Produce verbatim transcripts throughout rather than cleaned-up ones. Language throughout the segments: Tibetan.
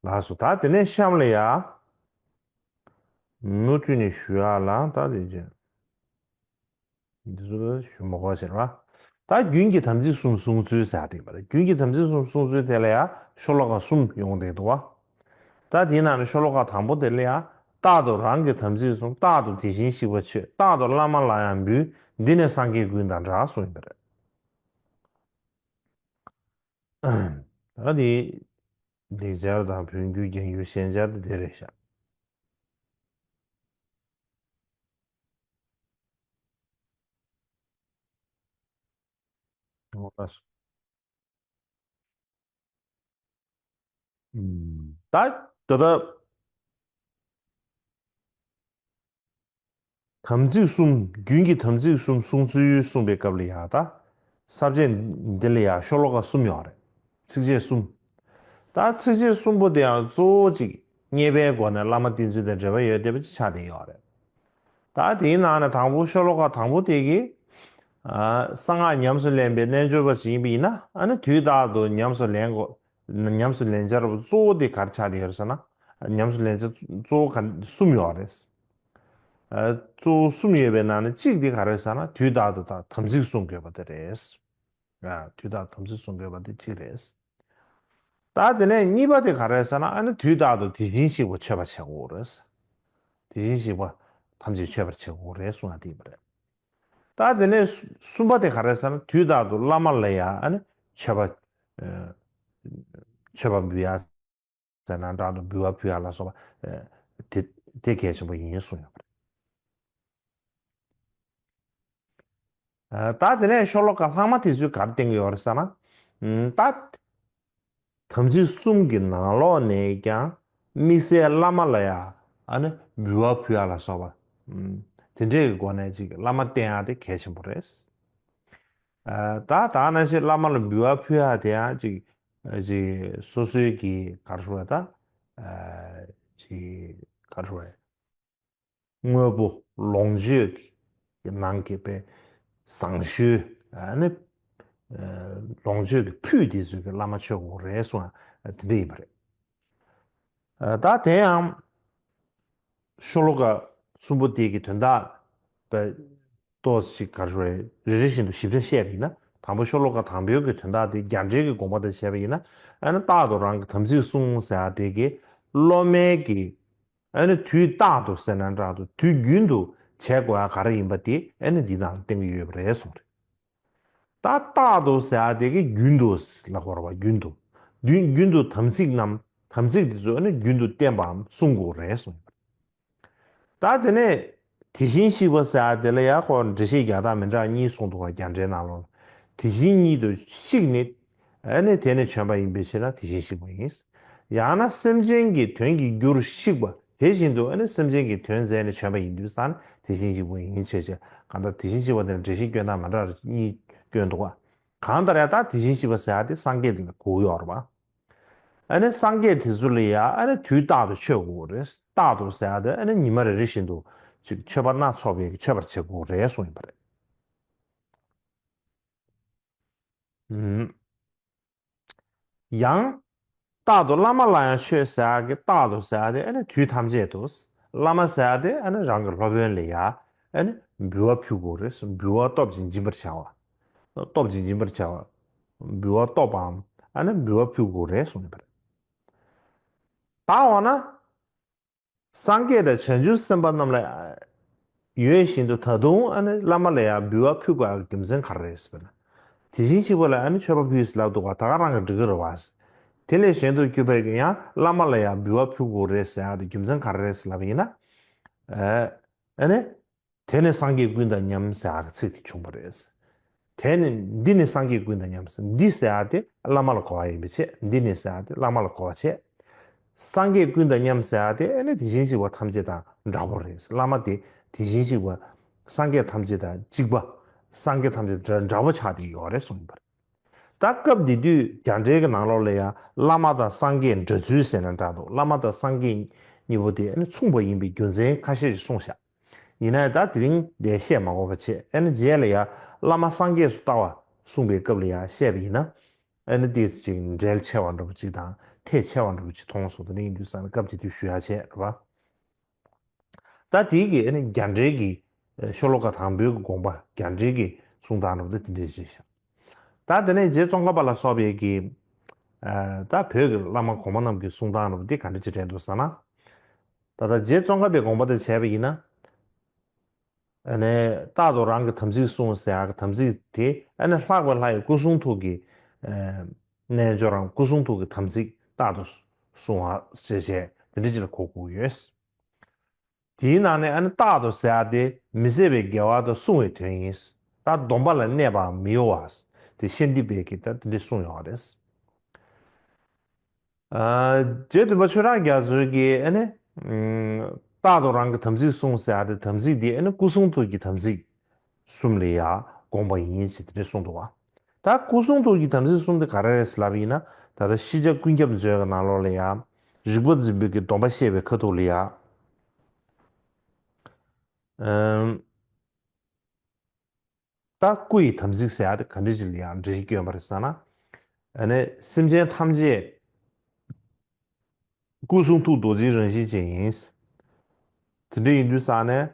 ལགས་སོ། ད་དེ་ནས་གཤམ་ལ་ཡ། མུ་མཐུད་ནས་ཞུ་ཡག་ལ་ད་དེ་བྱས། འདི་ཚོ་ལ་ཞུ་མ་དགོས་ཟེར་བ། ད་རྒྱུན་གྱི་དམ་ཚིག་གསུམ་བསྲུང་ཚུལ་ཟེར་ཡག་དེ་ཡོད་པ་རེད། རྒྱུན་གྱི་དམ་ཚིག་གསུམ་བསྲུང་ཚུལ་དེ་ལ་ཡ་ཤོ་ལོ་ཀ་གསུམ་ཡོང་བསྡད་འདུག་བ། ད་དེའི་ནང་ནས་ཤོ་ལོ་ཀ་དང་པོ་དེ་ལ་ཡ། རྟག་ཏུ་རང་གི་དམ་ཚིག་བསྲུང་། རྟག་ཏུ་དེ་བཞིན་གཤེགས་པ་མཆོད། རྟག་ཏུ་བླ་མ་ལ་ཡང་འབུལ། འདི་ནི་སངས་རྒྱས་ཀུན་དང་འདྲ། གསུངས་ཡོད་པ་རེད། ད་དེ་ལེགས་སྦྱར་དང་བོད་འགྱུར་རྒྱ་འགྱུར་ཞན་སྦྱར་དེ་དེ་རེད་ཤག་ད་ད་ད། དམ་ཚིག་གསུམ། རྒྱུན་གྱི་དམ་ཚིག་གསུམ་བསྲུང་ཚུལ་གསུངས་པའི་སྐབས་ལ་ཡ་ད། ས་བཅད་འདི་ལ་ཡ་ཤོ་ལོ་ཀ་གསུམ་ཡོད་རེད། ཚིགས་བཅད་གསུམ། ད་ཚིགས་བཅད་གསུམ་པོ་དེ་ཡང་གཙོ་བོ་གཅིག་མཉེས་པའི་སྒོ་ནས་བླ་མ་བསྟེན་ཚུལ་དང་འབྲེལ་བ་ཡོད་བསྡད་པ་ཅིག་ཆགས་བསྡད་ཡོད་རེད། ད་དེའི་ནང་ནས་དང་པོ་ཤོ་ལོ་ཀ་དང་པོ་དེ་གི། ཨ། གསང་སྔགས་ཉམས་སུ་ལེན་པའི་རྣལ་འབྱོར་པ་ཞིག་ཡིན་པ་ཡིན་ན། ཨ་ནི་དུས་རྟག་ཏུ་ཉམས་སུ་ལེན་དགོས། ཉམས་སུ་ལེན་བྱ་གཙོ་བོ་དེ་ག་རེ་ཆགས་བསྡད་ཡོད་རེད་ཟེར་ན། ཉམས་སུ་ལེན་བྱ་གཙོ་བོ་ག་གསུམ་ཡོད་རེད། ཨ། གཙོ་བོ་གསུམ་ཡོད་པའི་ནང་ནས་གཅིག་དེ་ག་རེ་ཟེར་ན། དུས་རྟག་ཏུ་ད་དམ་ཚིག་བསྲུང་དགོས་པ་དེ་རེད། ཨ། དུས་རྟག་ཏུ་དམ་ཚིག་བསྲུང་དགོས་པ་དེ་གཅིག་རེད། ད་དེ་ནས་གཉིས་པ་དེ་ག་རེ་ཟེར་ན། ཨ་ནི་དུས་རྟག་ཏུ་དེ་བཞིན་གཤེགས་པ་མཆོད་པ་བྱེད་དགོས་རེད། དེ་བཞིན་གཤེགས་པ་ཐམས་ཅད་མཆོད་པར་བྱེད་དགོས་རེད་གསུངས་ཡ་དེ་ཡིན་པ་རེད། ད་དེ་ནས་གསུམ་པ་དེ་ག་རེ་ཟེར་ན། དུས་རྟག་ཏུ་བླ་མ་ལ་ཡ་ཨ་ནི་མཆོད་པ། ཨ། མཆོད་པ་འབུལ་ཡ་ཟེར་ན་འདྲ་འདུག་འབུལ་བ་ཕུལ་ཡ་ལ་སོགས་པ། ཨ། དེ་དེ་གལ་ཆེན་པོ་ཡིན་གསུངས་ཡོད་པ་རེད། ཨ། ད་དེ་ནས་ཤོ་ལོ་ཀ་ལྷག་མ་དེ་ཚོས་ག་རེ་བསྟན་གྱི་ཡོད་རེད་ཟེར་ན། ཨ། ད་དམ་ཚིག་གསུམ་གྱི་ནང་ལོགས་ནས་ཀྱང་དམིགས་བསལ་བླ་མ་ལ་ཡ་ཨ་ནི་འབུལ་བ་ཕུལ་ཡ་ལ་སོགས་པ། ཨ། དེ་འདྲའི་སྒོ་ནས་ཅིག་བླ་མ་བསྟེན་ཡ་དེ་གལ་ཆེན་པོ་རེད། ཨ། ད་ད་ནང་བཞིན་བླ་མ་ལ་འབུལ་བ་ཕུལ་ཡ་དེ་ཡང་ཅིག་ཅིག་སོ་སོའི་གི་ག་རེ་ཞུ་དགོས་རེད། ད། ཨ། ཅིག་ག་རེ་ཞུ་དགོས་རེད། དངོས་པོ་ལོངས་སྤྱོད་ཀྱི་ནང་གི་དཔེ་བཟང་ཤོས། ཨ་ནི། ཨ། ལོངས་སྤྱོད་ཀྱི་ཕུད་དེ་ཚོ་གི་བླ་མ་མཆོད་དགོས་རེད་གསུངས་ཡ་དེ་འདྲ་ཡིན་པ་རེད། ཨ། ད་དེ་ཡང་ཤོ་ལོ་ཀ་གསུམ་པོ་དེ་གི་དོན་དག་དཔེ་ཏོག་ཙམ་ཞིག་ག་རེ་ཞུ་དགོས་རེད། རེ་རེ་བཞིན་དུ་ཞིབ་ཕྲ་བཤད་པ་ཡིན་ན། དང་པོ་ཤོ་ལོ་ཀ་དང་པོའི་གི་དོན་དག་དེ་རྒྱ་འགྲེལ་གྱི་དགོངས་པ་དང་བྱས་པ་ཡིན་ན། ཨ་ནི་རྟག་ཏུ་རང་གི་དམ་ཚིག་བསྲུང་ཟེར་ཡ་དེ་གི་སློབ་མའི་གི། ཨ་ནི་དུས་རྟག་ཏུ་ཟེར་ན་འདྲ་འདུག་དུས་རྒྱུན་དུ་བྱེད་དགོས་ཡ་ག་རེ་ཡིན་པ་དེ་ཨ་ནི་འདི་ནང་བསྟན་གྱི་ཡོད་པ་རེད་གསུངས་རེད། ད་རྟག་ཏུ་ཟེར་ཡ་དེ་གི་རྒྱུན་དུ་ལབ་དགོས་རེད་པ། རྒྱུན་དུ། རྒྱུན་རྒྱུན་དུ་དམ་ཚིག་རྣམས། དམ་ཚིག་དེ་ཚོ་ཨ་ནི་རྒྱུན་དུ་བསྟེན་པའམ་བསྲུང་དགོས་རེད་གསུངས་ཡོད་པ་རེད། ད་དེ་ནས་དེ་བཞིན་གཤེགས་པ་ཟེར་ཡ་དེ་ལ་ཡ་ཁོ་འགྲེལ་བཤད་རྒྱག་སྟངས་མི་འདྲ་བ་གཉིས་གསུངས་འདུག་པ། རྒྱ་འགྲེལ་ནང་ལོགས་ལ། དེ་བཞིན་ཉིད་དུ་གཤེགས་ནས། ཨ་ནི་དེ་ནི་བྱོན་པ་ཡིན་པའི་ཕྱིར་ན་དེ་བཞིན་གཤེགས་པ་ཡིན། ཡང་ན་སེམས་ཅན་གྱི་དོན་གྱི་རྒྱུར་གཤེགས་པ་དེ་བཞིན་དུ། ཨ་ནི་སེམས་ཅན་གྱི་དོན་མཛད་ནས་བྱོན་པ་ཡིན་དུས་ཙང་ན་དེ་བཞིན་གཤེགས་པ་ཡིན་ཞེས་བྱ། གང་ལྟར་དེ་བཞིན་གཤེགས་པ་དེ་ནི་འགྲེལ་བཤད་སྐྱོན་སྟངས་མི་འདྲ་བ་གཉིས་སྐྱོན་འདུག་པ། གང་ལྟར་ཡང་ད་དེ་བཞིན་གཤེགས་པ་ཟེར་ཡ་དེ་སངས་རྒྱས་དེ་ལ་གོ་གི་ཡོད་རེད་པ། ཨ་ནི་སངས་རྒྱས་དེ་ཚོ་ལ་ཡ་ཨ་ནི་དུས་རྟག་ཏུ་མཆོད་དགོས་རེད། རྟག་ཏུ་ཟེར་ཡ་དེ་ཨ་ནི་ཉི་མ་རེ་རེ་བཞིན་དུ་ཅིག་མཆོད་པ་སྣ་ཚོགས་པའི་མཆོད་པར་བྱེད་དགོས་རེད་གསུངས་ཡིན་པ་རེད། ཨུམ། ཡང་། རྟག་ཏུ་བླ་མ་ལ་ཡང་མཆོད་ཟེར་ཡ་གི་རྟག་ཏུ་ཟེར་ཡ་དེ་ཨ་ནི་དུས་ཐམས་ཅད་དུ། བླ་མ་ཟེར་ཡ་དེ་ཨ་ནི་རང་གི་སློབ་དཔོན་ལ་ཡ་ཨ་ནི་འབུལ་བ་ཕུལ་དགོས་རེད། འབུལ་བ་སྟོབས་ཀྱིས་འབྱིན་པར་བྱ་བ། སྟོབས་ཀྱིས་འབྱིན་པར་བྱ་བ། འབུལ་བ་སྟོབས་པའམ་ཨ་ནི་འབུལ་བ་ཕུལ་དགོས་རེད་གསུངས་ཡོད་པ་རེད། ད་འོ་ན། སངས་རྒྱས་དང་བྱང་ཆུབ་སེམས་དཔའ་རྣམས་ལ་ཡོད་བཞིན་དུ་ད་དུང་ཨ་ནི་བླ་མ་ལ་ཡང་འབུལ་བ་ཕུལ་དགོས་ཡག་རྒྱུ་མཚན་ག་རེ་རེད་ཟེར་ན། དེ་བཞིན་གཤེགས་པ་ལ་ཨ་ནི་མཆོད་པ་ཕུལ་ཟེར་ལབ་འདུག་པ། ད་ག་རང་གི་འགྲིག་གི་རེད་པ། དེ་ལས་གཞན་དུ་གྱུར་པའི་ཡང་བླ་མ་ལ་ཡང་འབུལ་བ་ཕུལ་དགོས་རེད་ཟེར་ཡག་དེ་རྒྱུ་མཚན་ག་རེ་རེད་ཟེར་ལབ་པ་ཡིན་ན། ཨ་ནི། དེ་ནི་སངས་རྒྱས་ཀུན་དང་མཉམ་ཟེར་ཡག་གི་ཚིག་དེ་བྱུང་བ་རེད། དེ་ནི་འདི་ནི་སངས་རྒྱས་ཀུན་དང་མཉམ་ཟེར། འདི་ཟེར་ཡག་དེ་བླ་མ་ལ་གོ་བ་ཡིན་པའི་ཕྱིར། འདི་ནི་ཟེར་ཡག་དེ་བླ་མ་ལ་གོ་བ་བྱས། སངས་རྒྱས་ཀུན་དང་མཉམ་ཟེར་ཡག་དེ་ཨ་ནི་དེ་བཞིན་གཤེགས་པ་ཐམས་ཅད་དང་འདྲ་པོ་རེད། བླ་མ་དེ་དེ་བཞིན་གཤེགས་པ་སངས་རྒྱས་ཐམས་ཅད་དང་གཅིག་པ། སངས་རྒྱས་ཐམས་ཅད་དང་འདྲ་པོ་ཆགས་བསྡད་ཡོད་རེད་གསུངས་པ་རེད། ད་སྐབས་འདི་དུས་རྒྱ་འགྲེལ་གྱི་ནང་ལོགས་ལ་ཡང་བླ་མ་དང་སངས་རྒྱས་འདྲ་ཚུལ་ཟེར་ན་འདྲ་འདུག་བླ་མ་དང་སངས་རྒྱས་གཉིས་པོ་དེ་ཨ་ནི་མཚུངས་པ་ཡིན་པའི་རྒྱུ་མཚན་ཁ་ཤས་ཤིག་གསུངས་ཤག་ཡིན་ན་ཡང་ད་དེ་རིང་འདིར་བཤད་མ་དགོས་པ་བྱས། ཨ་ནི་རྗེས་ལ་ཡང་བླ་མ་སངས་རྒྱས་སུ་ལྟ་བ་གསུངས་པའི་སྐབས་ལ་ཡང་བཤད་པ་ཡིན་ན། ཨ་ནི་ཏོག་ཙམ་ཅིག་འགྲེལ་ཆེ་བ་འདྲ་པོ་ཅིག་དང་ ཐལ་ཆེ་བ་འདྲ་པོ་ཅིག་མཐོང་སོང་། དེ་འདྲ་ཡིན་དུས་ཙང་ནས་སྐབས་དེ་དུས་ཞུ་ཡག་བྱས་རེད་པ། ད་དེའི་གི་ཨ་ནི་རྒྱ་འགྲེལ་གྱི་ཤོ་ལོ་ཀ་དང་པོའི་གི་དགོངས་པ་རྒྱ་འགྲེལ་གྱི་གསུང་སྟངས་འདྲ་པོ་དེ་དེ་འདྲ་ཅིག་བཞག། ད་དེ་ནས་རྗེ་ཙོང་ཁ་པ་ལ་སོགས་པའི་གི་ད་བོད་ཀྱི་བླ་མ་གོང་མ་རྣམས་ཀྱི་གསུང་སྟངས་འདྲ་པོ་དེ་ག་འདྲ་ཅིག་རེད་འདུག་ཟེར་ན། ད་ལྟ་རྗེ་ཙོང་ཁ་པའི་དགོངས་པ་དེ་བྱས་པ་ཡིན་ན། ཨ་ནི་རྟག་ཏུ་རང་གི་དམ་ཚིག་བསྲུང་ཟེར་ཡག་གི་དམ་ཚིག་དེ་ཨ་ནི་ལྷག་པའི་ལྷ་ཡི་སྐུ་གསུང་ཐུགས་ཀྱི་ཨ་རྣལ་འབྱོར་རམ་སྐུ་གསུང་ཐུགས་ཀྱི་དམ་ཚིག་རྟག་ཏུ་བསྲུང་བ་ཞེས་བྱས་དེ་འདྲ་ཅིག་ལ་གོ་དགོས་ཡོད། དེའི་ནང་ནས་ཨ་ནི་རྟག་ཏུ་ཟེར་ཡག་དེ་མི་ཟད་པའི་དགེ་བ་དང་བསྲུང་བའི་དོན་ཡིན། ད་སྡོམ་པ་ལ་གནས་པའམ་མི་གཡོ་བ་དེ་ཤཱནྟི་པས་ཀྱིས་ད་དེ་འདྲ་གསུངས་ཡོད་རེད། ཨ། རྗེ་བདུན་པ་ཆོས་གྲགས་རྒྱ་མཚོས་ཀྱིས་ཨ་ནི། ཨམ། རྟག་ཏུ་རང་གི་དམ་ཚིག་བསྲུང་ཟེར་ཡག་དེ་དམ་ཚིག་འདི་ཨ་ནི་སྐུ་གསུང་ཐུགས་ཀྱི་དམ་ཚིག་གསུམ་ལ་ཡང་དགོངས་པ་ཡིན་ཞེས་དེ་འདྲ་གསུངས་འདུག་བ། ད་སྐུ་གསུང་ཐུགས་ཀྱི་དམ་ཚིག་གསུམ་དེ་ག་རེ་རེད་ལབ་པ་ཡིན་ན། ད་ལྟ་ཤེས་བྱ་ཀུན་ཁྱབ་མཛོད་ཀྱི་ནང་ལོགས་ལ་ཡང་། རིག་པ་འཛིན་པའི་གི་སྡོམ་པ་བཤད་པའི་ཁ་ཐུག་ལ་ཡང་། ཨམ། ད་སྐུ་ཡི་དམ་ཚིག་ཟེར་ཡག་དེ་ག་འདྲ་ཅིག་ལ་ཡང་འགྲེལ་བཤད་བསྐྱོན་པ་རེད་ཟེར་ན། ཨ་ནི་སེམས་ཅན་ཐམས་ཅད་སྐུ་གསུང་ཐུགས་རྡོ་རྗེའི་རང་བཞིན་ཅན་ཡིན། དེ་འདྲ་ཡིན་དུས་ཙང་ནས།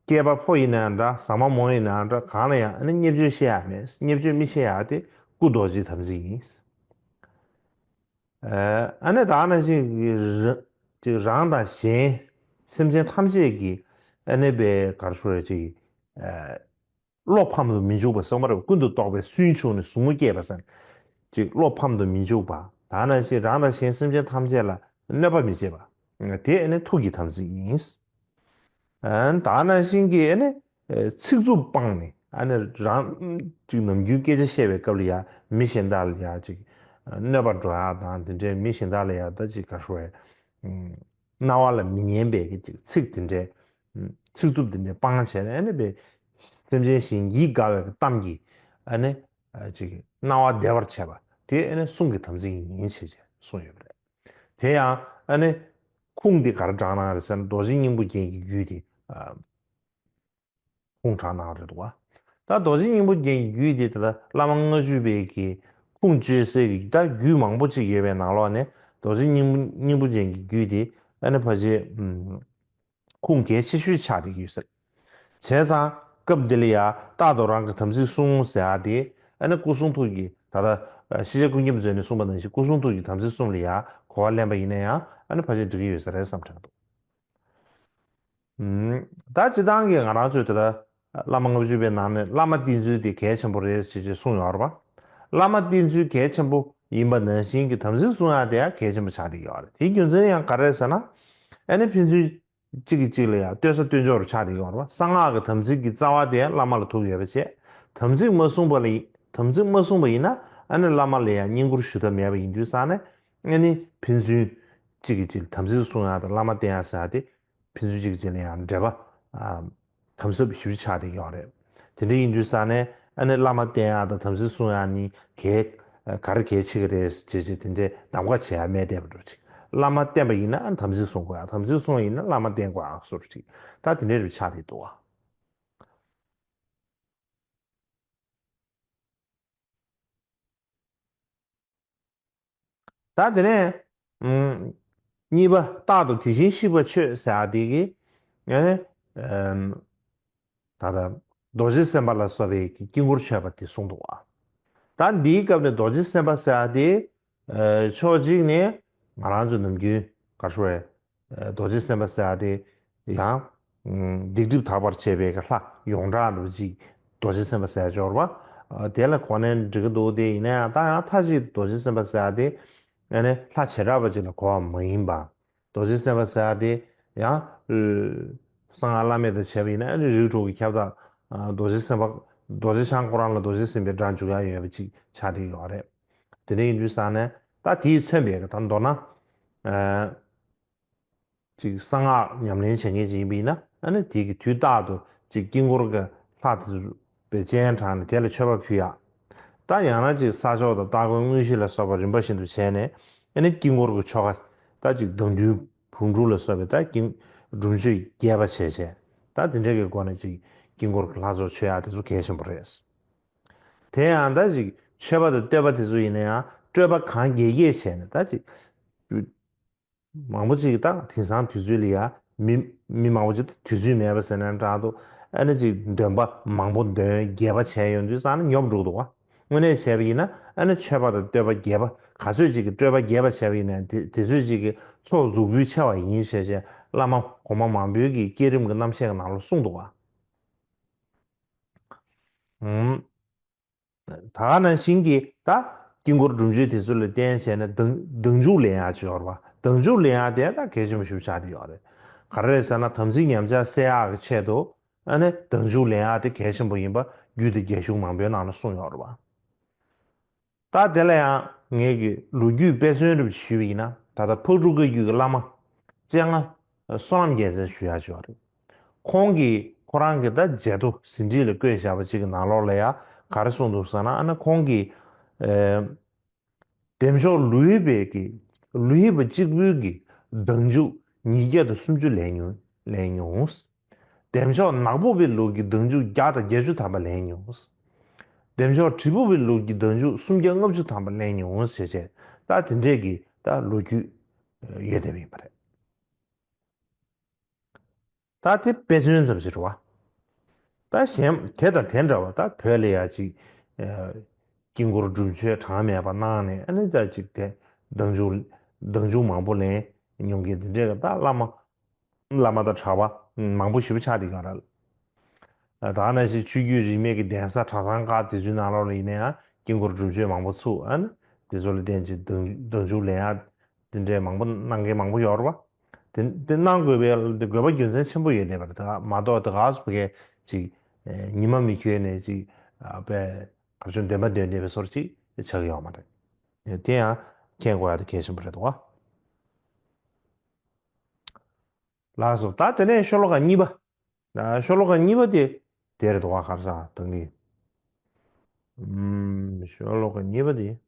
སྐྱེས་པ་ཕོ་ཡིན་ན་ཡང་འདྲ། བཟང་མ་མོ་ཡིན་ན་ཡང་འདྲ། གང་ལ་ཡང་ཨ་ནི་བརྙས་བཅོས་བཤད་ཡག་མེད། བརྙས་བཅོས་མི་བཤད་ཡག་དེ་སྐུ་རྡོ་རྗེའི་དམ་ཚིག་ཡིན། ཨ་ནི་ད་ག་ནང་བཞིན་གྱི་ར་ཅིག་རང་དང་གཞན་སེམས་ཅན་ཐམས་ཅད་ཀྱི་ཨ་ནི་པའི་ག་རེ་ཞུ་རེད། ཅིག་ཨ་བློ་ཕམ་དུ་མི་འཇུག་པ་ཟེར་བ་རེད། ཀུན་ཏུ་རྟོག་པའི་སུན་ཕྱུང་ནས་ཟུག་རྔུ་སྐྱེས་པ་ཟེར། ཅིག་བློ་ཕམ་དུ་མི་འཇུག་པ། ད་ག་ནང་བཞིན་རང་དང་གཞན་སེམས་ཅན་ཐམས་ཅད་ལ་གནོད་པ་མི་བྱེད་པ། དེ་ཨ་ནི་ཐུགས་ཀྱི་དམ་ཚིག་ཡིན། ཨ་ནི་ད་ག་ནང་བཞིན་གྱི་ཨ་ནི། ཨེ། ཚིག་རྩུབ་སྤངས་ནས་ཨ་ནི་རང་ཅིག་ནམ་རྒྱུན་སྐད་ཆ་བཤད་པའི་སྐབས་ལ་ཡང་མི་གཞན་དག་ལ་ཡང་ཅིག་གནོད་པ་འགྲོ་ཡག་དང་། དེ་འདྲའི་མི་གཞན་དག་ལ་ཡང་ད་ཅིག་ག་རེ་ཞུ་རེད། ཨམ། རྣ་བ་ལ་མི་སྙན་པའི་གི་ཅིག་ཚིག་དེ་འདྲའི། ཨམ། ཚིག་རྩུབ་དེ་འདྲའི་སྤངས་བྱས་ནས་ཨ་ནི་པའི་སེམས་ཅན་གཞན་ཡིད་དགའ་བའི་གི་གཏམ་གྱིས་ཨ་ནི། ཨ། ཅིག་རྣ་བ་བདེ་བར་བྱེད་པ་དེ་ཨ་ནི་གསུང་གི་དམ་ཚིག་ཡིན་ཞེས་བྱས་གསུངས་ཡོད་པ་རེད། དེ་ཡང་ཨ་ནི་ཁུངས་འདི་ག་རེ་དྲངས་གནང་རེད་ཟེར་ན། རྡོ་རྗེ་སྙིང་པོ་རྒྱན་གྱི་རྒྱུད་དེ། ཨ། ཁུངས་དྲངས་གནང་རེད་འདུག་བ། ད་རྡོ་རྗེ་སྙིང་པོ་རྒྱན་གྱི་རྒྱུད་དེ་ད་ལྟ་བླ་མ་ལྔ་བཅུ་པའི་གི་ཁུངས་བཅོལ་སའི་གི་ད་རྒྱུད་མང་པོ་ཅིག་ཡོད་པའི་ནང་ལོགས་ནས། རྡོ་རྗེ་སྙིང་པོ་སྙིང་པོ་རྒྱན་གྱི་རྒྱུད་དེ་ཨ་ནི་ཕལ་ཆེར། ཨམ། ཁུངས་གལ་ཆེ་ཤོས་ཆགས་བསྡད་ཀྱི་ཡོད་ས་རེད། བྱས་ཙང་སྐབས་འདི་ལ་ཡང་རྟག་ཏུ་རང་གི་དམ་ཚིག་བསྲུང་ཟེར་ཡག་དེ་ཨ་ནི་སྐུ་གསུང་ཐུགས་ཀྱི། ད་ལྟ་ཤེས་བྱ་ཀུན་ཁྱབ་མཛོད་ནས་གསུངས་པ་ནང་བཞིན་སྐུ་གསུང་ཐུགས་ཀྱི་དམ་ཚིག་གསུམ་ལ་ཡང་གོ་བ་ལེན་པ་ཡིན་ན་ཡང་ཨ་ནི་ཕལ་ཆེར་འགྲིག་གི་ཡོད་ས་རེད་བསམ་དྲན་འདུག། ཨུམ། ད་སྤྱིར་བཏང་གི་ང་རང་ཚོས་ད་ལྟ་བླ་མ་ལྔ་བཅུ་པའི་ནང་ནས་བླ་མ་བསྟེན་ཚུལ་དེ་གལ་ཆེན་པོ་རེད་ཅེས་ཅེས་གསུངས་ཡོད་རེད་པ། བླ་མ་བསྟེན་ཚུལ་གལ་ཆེན་པོ་ཡིན་པ་ནང་བཞིན་གྱི་དམ་ཚིག་བསྲུང་ཡག་དེ་ཡང་གལ་ཆེན་པོ་ཆགས་བསྡད་ཀྱི་ཡོད་རེད། དེའི་རྒྱུ་མཚན་ཡང་ག་རེ་རེད་ཟེར་ན། ཨ་ནི་ཕན་ཚུན་གཅིག་གིས་གཅིག་ལ་ཡང་ལྟོས་ས་ལྟོས་འཇོག་རུ་ཆགས་བསྡད་ཀྱི་ཡོད་རེད་པ། གསང་སྔགས་ཀྱི་དམ་ཚིག་གི་རྩ་བ་དེ་བླ་མ་ལ་ཐུག་ཡོད་པ་བྱས། དམ་ཚིག་མ་བསྲུངས་པ་ལ་ཡིན། དམ་ཚིག་མ་བསྲུངས་པ་ཡིན་ན་ཨ་ནི་བླ་མ་ལ་ཡང་བསྙེན་བཀུར་ཞུ་ཐབས་མེད་པ་ཡིན་དུས་ཙང་ནས། ཨ་ནི་ཕན་ཚུན་གཅིག་གིས་གཅིག་ལ་དམ་ཚིག་བསྲུང་ཡག་དང་བླ་མ་བསྟེན་ཡག་ཟེར་ཡག་དེ་ཕན་ཚུན་གཅིག་གཅིག་ལ་ཡང་འབྲེལ་བ། ཨ། དམ་ཟབ་ཞེ་པོ་ཆགས་བསྡད་ཀྱི་ཡོད་རེད། དེ་འདྲ་ཡིན་དུས་ཙང་ནས་ཨ་ནི་བླ་མ་བསྟེན་ཡག་དང་དམ་ཚིག་བསྲུང་ཡག་གཉིས་གལ་ག་རེ་གལ་ཆེ་གི་རེད་ཅེས་ཅེས་དེ་འདྲའི་གདམ་ག་བྱེད་ཡག་མེད་བསྡད་པ་འདྲ་ཅིག། བླ་མ་བསྟེན་པ་ཡིན་ན་ཨ་ནི་དམ་ཚིག་བསྲུང་དགོས་ཡག། དམ་ཚིག་བསྲུང་བ་ཡིན་ན་བླ་མ་བསྟེན་དགོས་ཡག་སོགས་ཅིག། ད་དེ་འདྲའི་རུ་ཆགས་བསྡད་འདུག་བ། ད་དེ་ནས། ཨམ། གཉིས་པ་རྟག་ཏུ་དེ་བཞིན་གཤེགས་པ་མཆོད་ཟེར་ཡག་དེ་གི། ཨ་ནི། ཨམ། ད་ལྟ་རྡོ་རྗེ་སེམས་དཔའ་ལ་སོགས་པའི་དཀྱིལ་འཁོར་མཆོད་པ་དེ་གསུངས་འདུག་བ། ད་འདིའི་སྐབས་ནས་རྡོ་རྗེ་སེམས་དཔའ་ཟེར་ཡག་དེ། ཨ། ཕྱོགས་གཅིག་ནས་ང་རང་ཚོ་ནམ་རྒྱུན་ག་རེ་ཞུ་རེད། རྡོ་རྗེ་སེམས་དཔའ་ཟེར་ཡག་དེ་ཡང་། ཨམ། སྡིག་སྒྲིབ་དག་པར་བྱེད་པའི་ལྷ་ཡོངས་གྲགས་འདྲ་པོ་ཅིག་རྡོ་རྗེ་སེམས་དཔའ་ཟེར་ཡག་འབྱོར་བ། ཨ། དེ་ལ་གོ་ནས་འགྲིག་གི་འདུག། དེ་ཡིན་ན་ཡང་ད་ཡང་མཐའ་གཅིག་རྡོ་རྗེ་སེམས་དཔའ་ཟེར་ཡག་དེ་ཨ་ནི་ལྷ་བྱེ་བྲག་པ་ཅིག་ལ་གོ་བ་མ་ཡིན་པ། རྡོ་རྗེ་སེམས་དཔའ་ཟེར་ཡག་དེ་ཡང་། ཨ། གསང་སྔགས་བླ་མེད་དང་བྱས་པ་ཡིན་ན་ཨ་ནི་རིགས་དྲུག་གི་ཁྱབ་བདག། ཨ། རྡོ་རྗེ་སེམས་དཔའ། རྡོ་རྗེ་འཆང་ཁོ་རང་ལ་རྡོ་རྗེ་སེམས་དཔའི་སྒྲ་འཇུག་ཡག་ཡོད་པ་ཅིག་ཆགས་བསྡད་ཡོད་རེད། དེ་འདྲ་ཡིན་དུས་ཙང་ནས་ད་དེས་མཚོན་པའི་གི་ད་མདོར་ན། ཨ། ཅིག་གསང་སྔགས་ཉམས་ལེན་བྱེད་མཁན་ཅིག་ཡིན་པ་ཡིན་ན་ཨ་ནི་དེ་གི་དུས་རྟག་ཏུ་ཅིག་དཀྱིལ་འཁོར་གྱི་ལྷ་དེ་ཚོ་པའི་སྤྱན་དྲངས་ནས་དེ་ལ་མཆོད་པ་ཕུལ་ཡག། ད་ཡང་ན་ཅིག་ས་ཆོག་དང་སྟ་གོན་དངོས་གཞི་ལ་སོགས་པ་རིམ་པ་བཞིན་དུ་བྱས་ནས་ཨ་ནི་དཀྱིལ་འཁོར་གྱི་ཆོ་ག། ད་ཅིག་བདག་མདུན་བུམ་སྒྲུབ་ལ་སོགས་པའི་ད་དཀྱིལ་སྒྲུབ་མཆོད་རྒྱས་པ་བྱས་བྱས། ད་དེ་འདྲ་གི་སྒོ་ནས་ཅིག་དཀྱིལ་འཁོར་གྱི་ལྷ་ཚོགས་མཆོད་ཡག་དེ་ཚོ་གལ་ཆེན་པོ་རེད། དེ་ཡང་ད་ཅིག་མཆོད་པ་དང་བསྟོད་པ་དེ་ཚོ་ཡིན་ན་ཡང་ སྤྲོས་པ་གང་རྒྱས་རྒྱས་བྱས་ནས་ད་ཅིག་མང་པོ་ཅིག་ད་དེང་སང་དུས་ཚོད་ལ་ཡ་མི་མི་མང་པོ་ཅིག་དུས་ཚོད་མེད་པ་ཟེར་ན་འདྲ་འདུག་ཨ་ནི་ཅིག་འདོན་པ་མང་པོ་འདོན་རྒྱས་པ་བྱས་ཡོང་དུས་ཙང་ན་ཉོབ་འགྲོ་གི་འདུག་བ། དངོས་གནས་བྱས་པ་ཡིན་ན་ཨ་ནི་མཆོད་པ་དང་བསྟོད་པ་རྒྱས་པ་ག་ཚོད་ཅིག་གི་སྤྲོས་པ་རྒྱས་པ་བྱས་པ་ཡིན་ན་དེ་དེ་ཚོད་ཅིག་གི་ཚོགས་རྫོགས་འབུལ་ཆེ་བ་ཡིན་ཞེས་བྱས་བླ་མ་གོང་མ་མང་པོའི་གི་བསྐྱེད་རིམ་གྱི་རྣམ་བཤད་ཀྱི་ནང་ལ་གསུངས་འདུག་བ། ཨུམ། ད་ག་ནང་བཞིན་གྱི་ད་དཀྱིལ་འཁོར་སྒྲུབ་མཆོད་དེ་ཚོ་ལ་བརྟེན་བྱས་ནས་སྡང་སྡང་འཇུག་ལེན་ཡག་ཅིག་ཡོད་རེད་བ། སྡང་འཇུག་ལེན་ཡག་དེ་ད་གལ་ཆེན་པོ་ཞིག་ཆགས་བསྡད་ཡོད་རེད། ག་རེ་རེད་ཟེར་ན་དམ་ཚིག་ཉམས་ཆག་སེལ་ཡག་གི་ཆེད་དུ་ཨ་ནི་སྡང་འཇུག་ལེན་ཡག་དེ་གལ་ཆེན་པོ་ཡིན་པ་རྒྱུད་སྡེ་རྒྱ་གཞུང་མང་པོའི་ནང་ལ་གསུངས་ཡོད་རེད་བ། ད་དེ་ལ་ཡང་ངས་ཀྱི་ལོ་རྒྱུས་དཔེ་མཚོན་རེ་ཞུས་པ་ཡིན་ན་ད་ལྟ་ཕག་གྲུ་བཀའ་བརྒྱུད་ཀྱི་བླ་མ་སྤྱན་སྔ་བསོད་ནམས་རྒྱལ་མཚན་ཞུ་ཡག་ཅིག་ཡོད་རེད། ཁོང་གིས་ཁོ་རང་གི་ད་མཇལ་དུ་ཟིན་བྲིས་ལ་བཀོད་བཞག་པ་ཅིག་གི་ནང་ལོགས་ལ་ཡང་ག་རེ་གསུངས་འདུག་ཟེར་ན་ཨ་ནི་ཁོང་གིས་ཨེ། བདེ་མཆོག་ལུས་པའི་གི་ལུས་པ་གཅིག་པུའི་གི་སྡང་འཇུག་ཉིས་བརྒྱ་དང་སུམ་ཅུ་ལེན་མྱོང་ལེན་མྱོང་། བདེ་མཆོག་ནག་པོ་པའི་ལུགས་ཀྱི་སྡང་འཇུག་བརྒྱ་དང་བརྒྱད་ཅུ་ཐམ་པ་ལེན་མྱོང་། བདེ་མཆོག་དྲིལ་བུ་པའི་ལུགས་ཀྱི་སྡང་འཇུག་སུམ་བརྒྱ་ལྔ་བཅུ་ཐམ་པ་ལེན་མྱོང་ཞེས་བྱས་ད་དེ་འདྲས་ཀྱི་ད་ལོ་རྒྱུས་ཡོད་བསྡད་པ་ཡིན་པ་རེད། ད་དེ་དཔེ་མཚོན་ཙམ་ཞིག་རེད་བ། ད་གཞན་དེ་དང་དེ་འདྲ་བ་ད་བོད་ལ་ཡ་ཅིག་དཀྱིལ་འཁོར་སྒྲུབ་མཆོད་གྲངས་མེད་པ་གནང་ནས་ཨ་ནི་ད་ཅིག་དེ་སྡང་འཇུག་སྡང་འཇུག་མང་པོ་ལེན་མྱོང་མཁན་དེ་འདྲས་ཀྱི་ད་བླ་མ་བླ་མ་དང་གྲྭ་པ་མང་པོ་ཞེ་པོ་ཆགས་བསྡད་ཀྱི་ཡོད་རེད། ད་ག་ནང་བཞིན་ཆོས་བརྒྱུད་རིས་མེད་ཀྱི་གདན་ས་གྲྭ་ཚང་ཁག་དེ་ཚོའི་ནང་ལོགས་ལ་ཡིན་ན་ཡང་དཀྱིལ་འཁོར་སྒྲུབ་མཆོད་མང་པོ་ཚུགས་ཨ་ནི་དེ་ཚོ་ལ་བརྟེན་ཅིང་སྡང་སྡང་འཇུག་ལེན་ཡག་དེ་འདྲའི་མང་པོ་གནང་མཁན་མང་པོ་ཡོད་རེད་བ། དེ་དེ་གནང་དགོས་པའི་དགོས་པ་རྒྱུ་མཚན་ཆེན་པོ་ཡོད་བསྡད་པ་རེད། ད་མ་གཏོགས་ད་ག་སུ་གས་ཅིག་ཉི་མ་མི་འཁྱོལ་ནས་ཅིག་དཔེ་གར་ཆུང་འདོན་པ་འདོན་བསྡད་པའི་སོར་ཅིག་ཆགས་ཀྱི་ཡོད་མ་རེད། དེ་ཡང་མཁྱེན་དགོས་ཡག་དེ་གལ་ཆེན་པོ་རེད་བ། ལགས་སོ། ད་དེ་ནས་ཤོ་ལོ་ཀ་གཉིས་པ། ཤོ་ལོ་ཀ་གཉིས་པ་དེ་དེ་རེད་འདུག་བ། ག་རེ་ཟ་དང་གི་ཤོ་ལོ་ཀ་གཉིས་པ་དེ།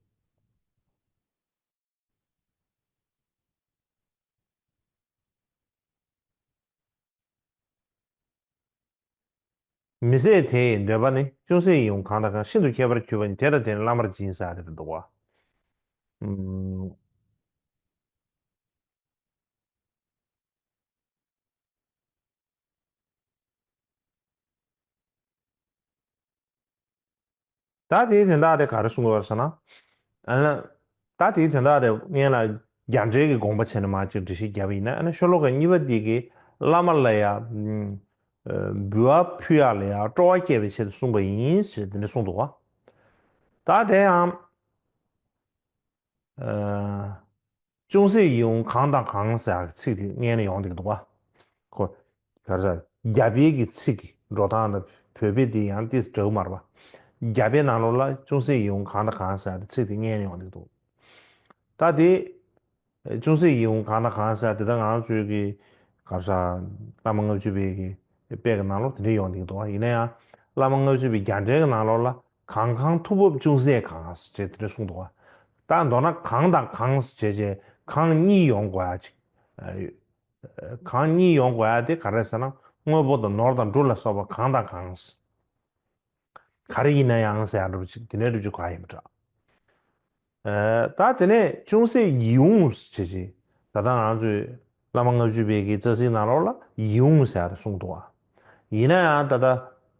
མི་ཟད་དེ་ཡི་འདོད་པ་ནི། ཅུང་ཟད་ཡིད་འོང་གང་དང་གང་། ཤིན་ཏུ་ཁྱད་པར་གྱུར་པ་ཉིད། དེ་དང་དེ་ནི་བླ་མར་སྦྱིན་ཟེར་ཡ་དེ་རེད་འདུག་བ། ཨུམ། ད་དེའི་དོན་དག་དེ་ག་རེ་གསུང་གི་ཡོད་ཟེར་ན། ཨ་ནི། ད་དེའི་དོན་དག་དེ་སྔོན་ལ་རྒྱ་འགྲེལ་གྱི་དགོངས་པ་བྱས་ནས་མར་ཅིག་འགྲེལ་བཤད་བརྒྱབ་པ་ཡིན་ན་ཨ་ནི་ཤོ་ལོ་ཀ་གཉིས་པ་འདི་གིས་བླ་མ་ལ་ཡ། འབུལ་བ་ཕུལ་ཡག་ལ་ཡ་སྤྲོ་བ་སྐྱེ་བའི་ཆེད་དུ་གསུངས་པ་ཡིན་ཞེས་དེ་འདྲ་གསུངས་འདུག་བ། ད་དེ་ཡང་། ཅུང་ཟད་ཡིད་འོང་གང་དང་གང་ཟེར་ཡག་གི་ཚིག་དེ་སྔོན་ནས་ཡོང་བསྡད་ཀྱི་འདུག་བ། ཁོ། ག་རེ་ཟེར། རྒྱ་བོད་ཀྱི་ཚིག་གི་འགྲོ་སྟངས་དང་བོད་བོད་དེ་ཡང་ཏིས་འདྲ་བོ་མ་རེད་བ། རྒྱ་བོད་ནང་ལོགས་ལ་ཅུང་ཟད་ཡིད་འོང་གང་དང་གང་ཟེར་ཡག་དེ་ཚིག་དེ་སྔོན་ནས་ཡོང་བསྡད་ཀྱི་འདུག་ད་དེ། ཅུང་ཟད་ཡིད་འོང་གང་དང་གང་ཟེར་ཡག་དེ་ད་ང་ཚོའི་གི་ག་རེ་ཟེར། བླ་མ་ལྔ་བཅུ་པའི་གི་དཔེ་གི་ནང་ལོགས་དེ་འདྲ་ཡོང་བསྡད་ཀྱི་འདུག་བ། ཡིན་ན་ཡང་བླ་མ་ལྔ་བཅུ་པའི་རྒྱ་འགྲེལ་གི་ནང་ལོགས་ལ། གང་གང་ཐུག་པ་ཅུང་ཟད་གང་ཞེས་དེ་འདྲ་གསུངས་འདུག་བ། ད་མདོར་ན་གང་དང་གང་ཞེས་བྱས་གང་གཉིས་ཡོང་དགོས་ཡག་ཅིག་གང་གཉིས་ཡོང་དགོས་ཡག་དེ་ག་རེ་ཟེར་ན་དངོས་པོ་དང་ནོར་དང་འབྲུ་ལ་སོགས་པ་གང་དང་གང་། ག་རེ་ཡིན་ན་ཡང་ཟེར་ཡག་འདྲ་པོ་ཅིག་དེ་འདྲ་འདྲ་པོ་ཅིག་གོ་ཡག་ཡིན་པ་འདྲ། ད་དེ་ནས་ཅུང་ཟད་ཡིད་འོང་ཞེས་བྱས་ད་ལྟ་ང་ཚོས་བླ་མ་ལྔ་བཅུ་པའི་གི་རྩ་ཚིག་ནང་ལོགས་ལ་ཡིད་འོང་ཟེར་ཡག་དེ་གསུངས་འདུག་བ། ཡིན་ན་ཡང་ད་ལྟ་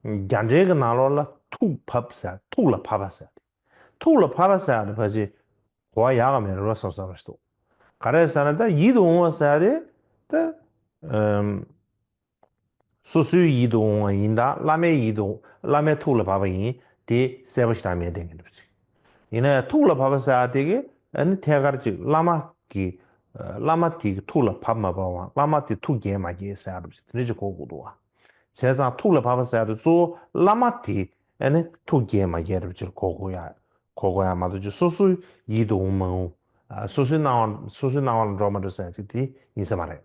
རྒྱ་འགྲེལ་གི་ནང་ལོགས་ལ་ཐུགས་བབས་ཟེར་ཐུགས་ལ་བབས་པ་ཟེར་ཏེ། ཐུགས་ལ་བབས་པ་ཟེར་ཡག་དེ་ཕལ་ཆེར་གོ་བ་ཡག་ག་མེད་རེད་བསམ་བསམ་པ་ཞིག་འདུག་ག་རེ་ཟེར་ན་ད་ཡིད་དུ་འོང་བ་ཟེར་ཡག་དེ་ད། སོ་སོའི་ཡིད་དུ་འོང་བ་ཡིན་དང་བླ་མའི་ཡིད་དུ། བླ་མའི་ཐུགས་ལ་བབས་པ་ཡིན་དེ་གསལ་པོ་ཞེ་དྲག་མེད་བསྡད་མཁན་འདྲ་པོ་ཅིག་ཡིན་ན་ཡང་ཐུགས་ལ་བབས་པ་ཟེར་ཡག་དེ་གི་ཨ་ནི་ཐད་ཀར་ཅིག་བླ་མ་གི། བླ་མ་དེ་གི་ཐུགས་ལ་བབས་མ་བབས་པའང་བླ་མ་དེ་ཐུགས་དགྱེས་མ་དགྱེས་ཟེར་ཡག་འདྲ་པོ་ཅིག་དེ་འདྲ་ཅིག་གོ་དགོས་འདུག་བ། བྱས་ཙང་ཐུགས་ལ་བབས་པ་ཟེར་ཡག་དེ་གཙོ་བོ་བླ་མ་དེ་ཨ་ནི་ཐུགས་དགྱེས་མ་དགྱེས་འདྲ་པོ་ཅིག་གོ་དགོས་ཡག་གོ་དགོས་ཡག་མ་གཏོགས་ཅིག་སོ་སོའི་ཡིད་དུ་འོང་མ་འོང་། སོ་སོའི་སྣང་བ་སོ་སོའི་སྣང་བ་ལ་འགྲོ་མ་འགྲོ་ཟེར་ཡག་ཅིག་དེ་ཡིན་ས་མ་རེད།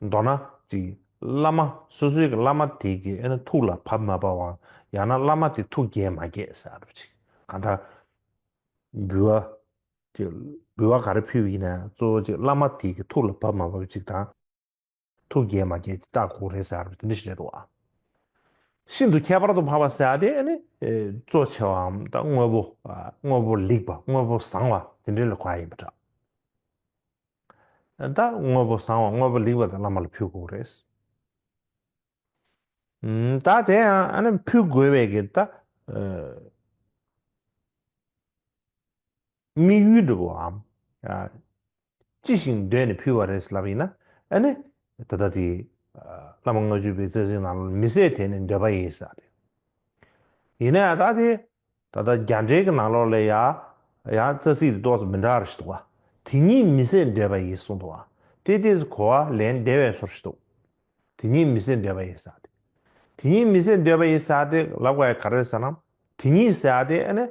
མདོར་ན་ཅིག་བླ་མ་སོ་སོའི་གི་བླ་མ་དེ་གི་ཨ་ནི་ཐུགས་ལ་བབས་མ་བབས་པའང་ཡང་ན་བླ་མ་དེ་ཐུགས་དགྱེས་མ་དགྱེས་ཟེར་ཡག་འདྲ་པོ་ཅིག་གང་ལྟར། འབུལ་བ། ཅིག་འབུལ་བ་ག་རེ་ཕུལ་བ་ཡིན་ན་གཙོ་བོ་ཅིག་བླ་མ་དེ་གི་ཐུགས་ལ་བབས་མ་བབས་ཅིག་དང་། ཐུགས་དགྱེས་མ་དགྱེས་ཅིག་བལྟ་དགོས་རེད་ཟེར་ཡག་དེ་འདྲ་ཞིག་རེད་འདུག་ཨ། ཤིན་ཏུ་ཁྱད་པར་དུ་འཕགས་པ་ཟེར་ཡ་དེ་ཨ་ནི་གཙོ་ཆེ་བའམ་ད་དངོས་པོ་དངོས་པོ་ལེགས་པ་དངོས་པོ་བཟང་བ་དེ་འདྲ་ལ་གོ་ཡ་ཡིན་པ་འདྲ། ད་དངོས་པོ་བཟང་བ་དངོས་པོ་ལེགས་པ་དེ་བླ་མ་ལ་ཕུལ་དགོས་རེད། ད་དེ་ཡང་ཨ་ནི་ཕུལ་དགོས་པའི་གི་ད་དམིགས་ཡུལ་འདྲ་བོའམ། ཅི་ཞིག་འདོད་ནས་ཕུལ་བ་རེད་ལབ་ཡིན་ན། ཨ་ནི། ད་ལྟ་དེ། བླ་མ་ལྔ་བཅུ་པའི་རྩ་ཚིག་ནང་ལ་མི་ཟད་དེ་ནི་འདོད་པ་ཡིས་ཟེར་ཏེ། ཡིན་ན་ཡང་ད་དེ། ད་ལྟ་རྒྱ་འགྲེལ་གྱི་ནང་ལོགས་ལ་ཡ། ཡང་རྩ་ཚིག་དེ་ཏོག་ཙམ་མི་འདྲ་བ་ཞིག་འདུག་བ། དེ་ཉིད་མི་ཟད་འདོད་པ་ཡིས་གསུངས་འདུག་བ། དེ་ཏོག་ཙམ་གོ་བ་ལེན་བདེ་བའི་བཟོ་ཞིག་འདུག་དེ་ཉིད་མི་ཟད་འདོད་པ་ཡིས་ཟེར་ཏེ། དེ་ཉིད་མི་ཟད་འདོད་པ་ཡིས་ཟེར་ཏེ་ལབ་དགོས་ཡ་ག་རེ་ཟེར་ན། དེ་ཉིད་ཟེར་ཏེ་ཨ་ནི།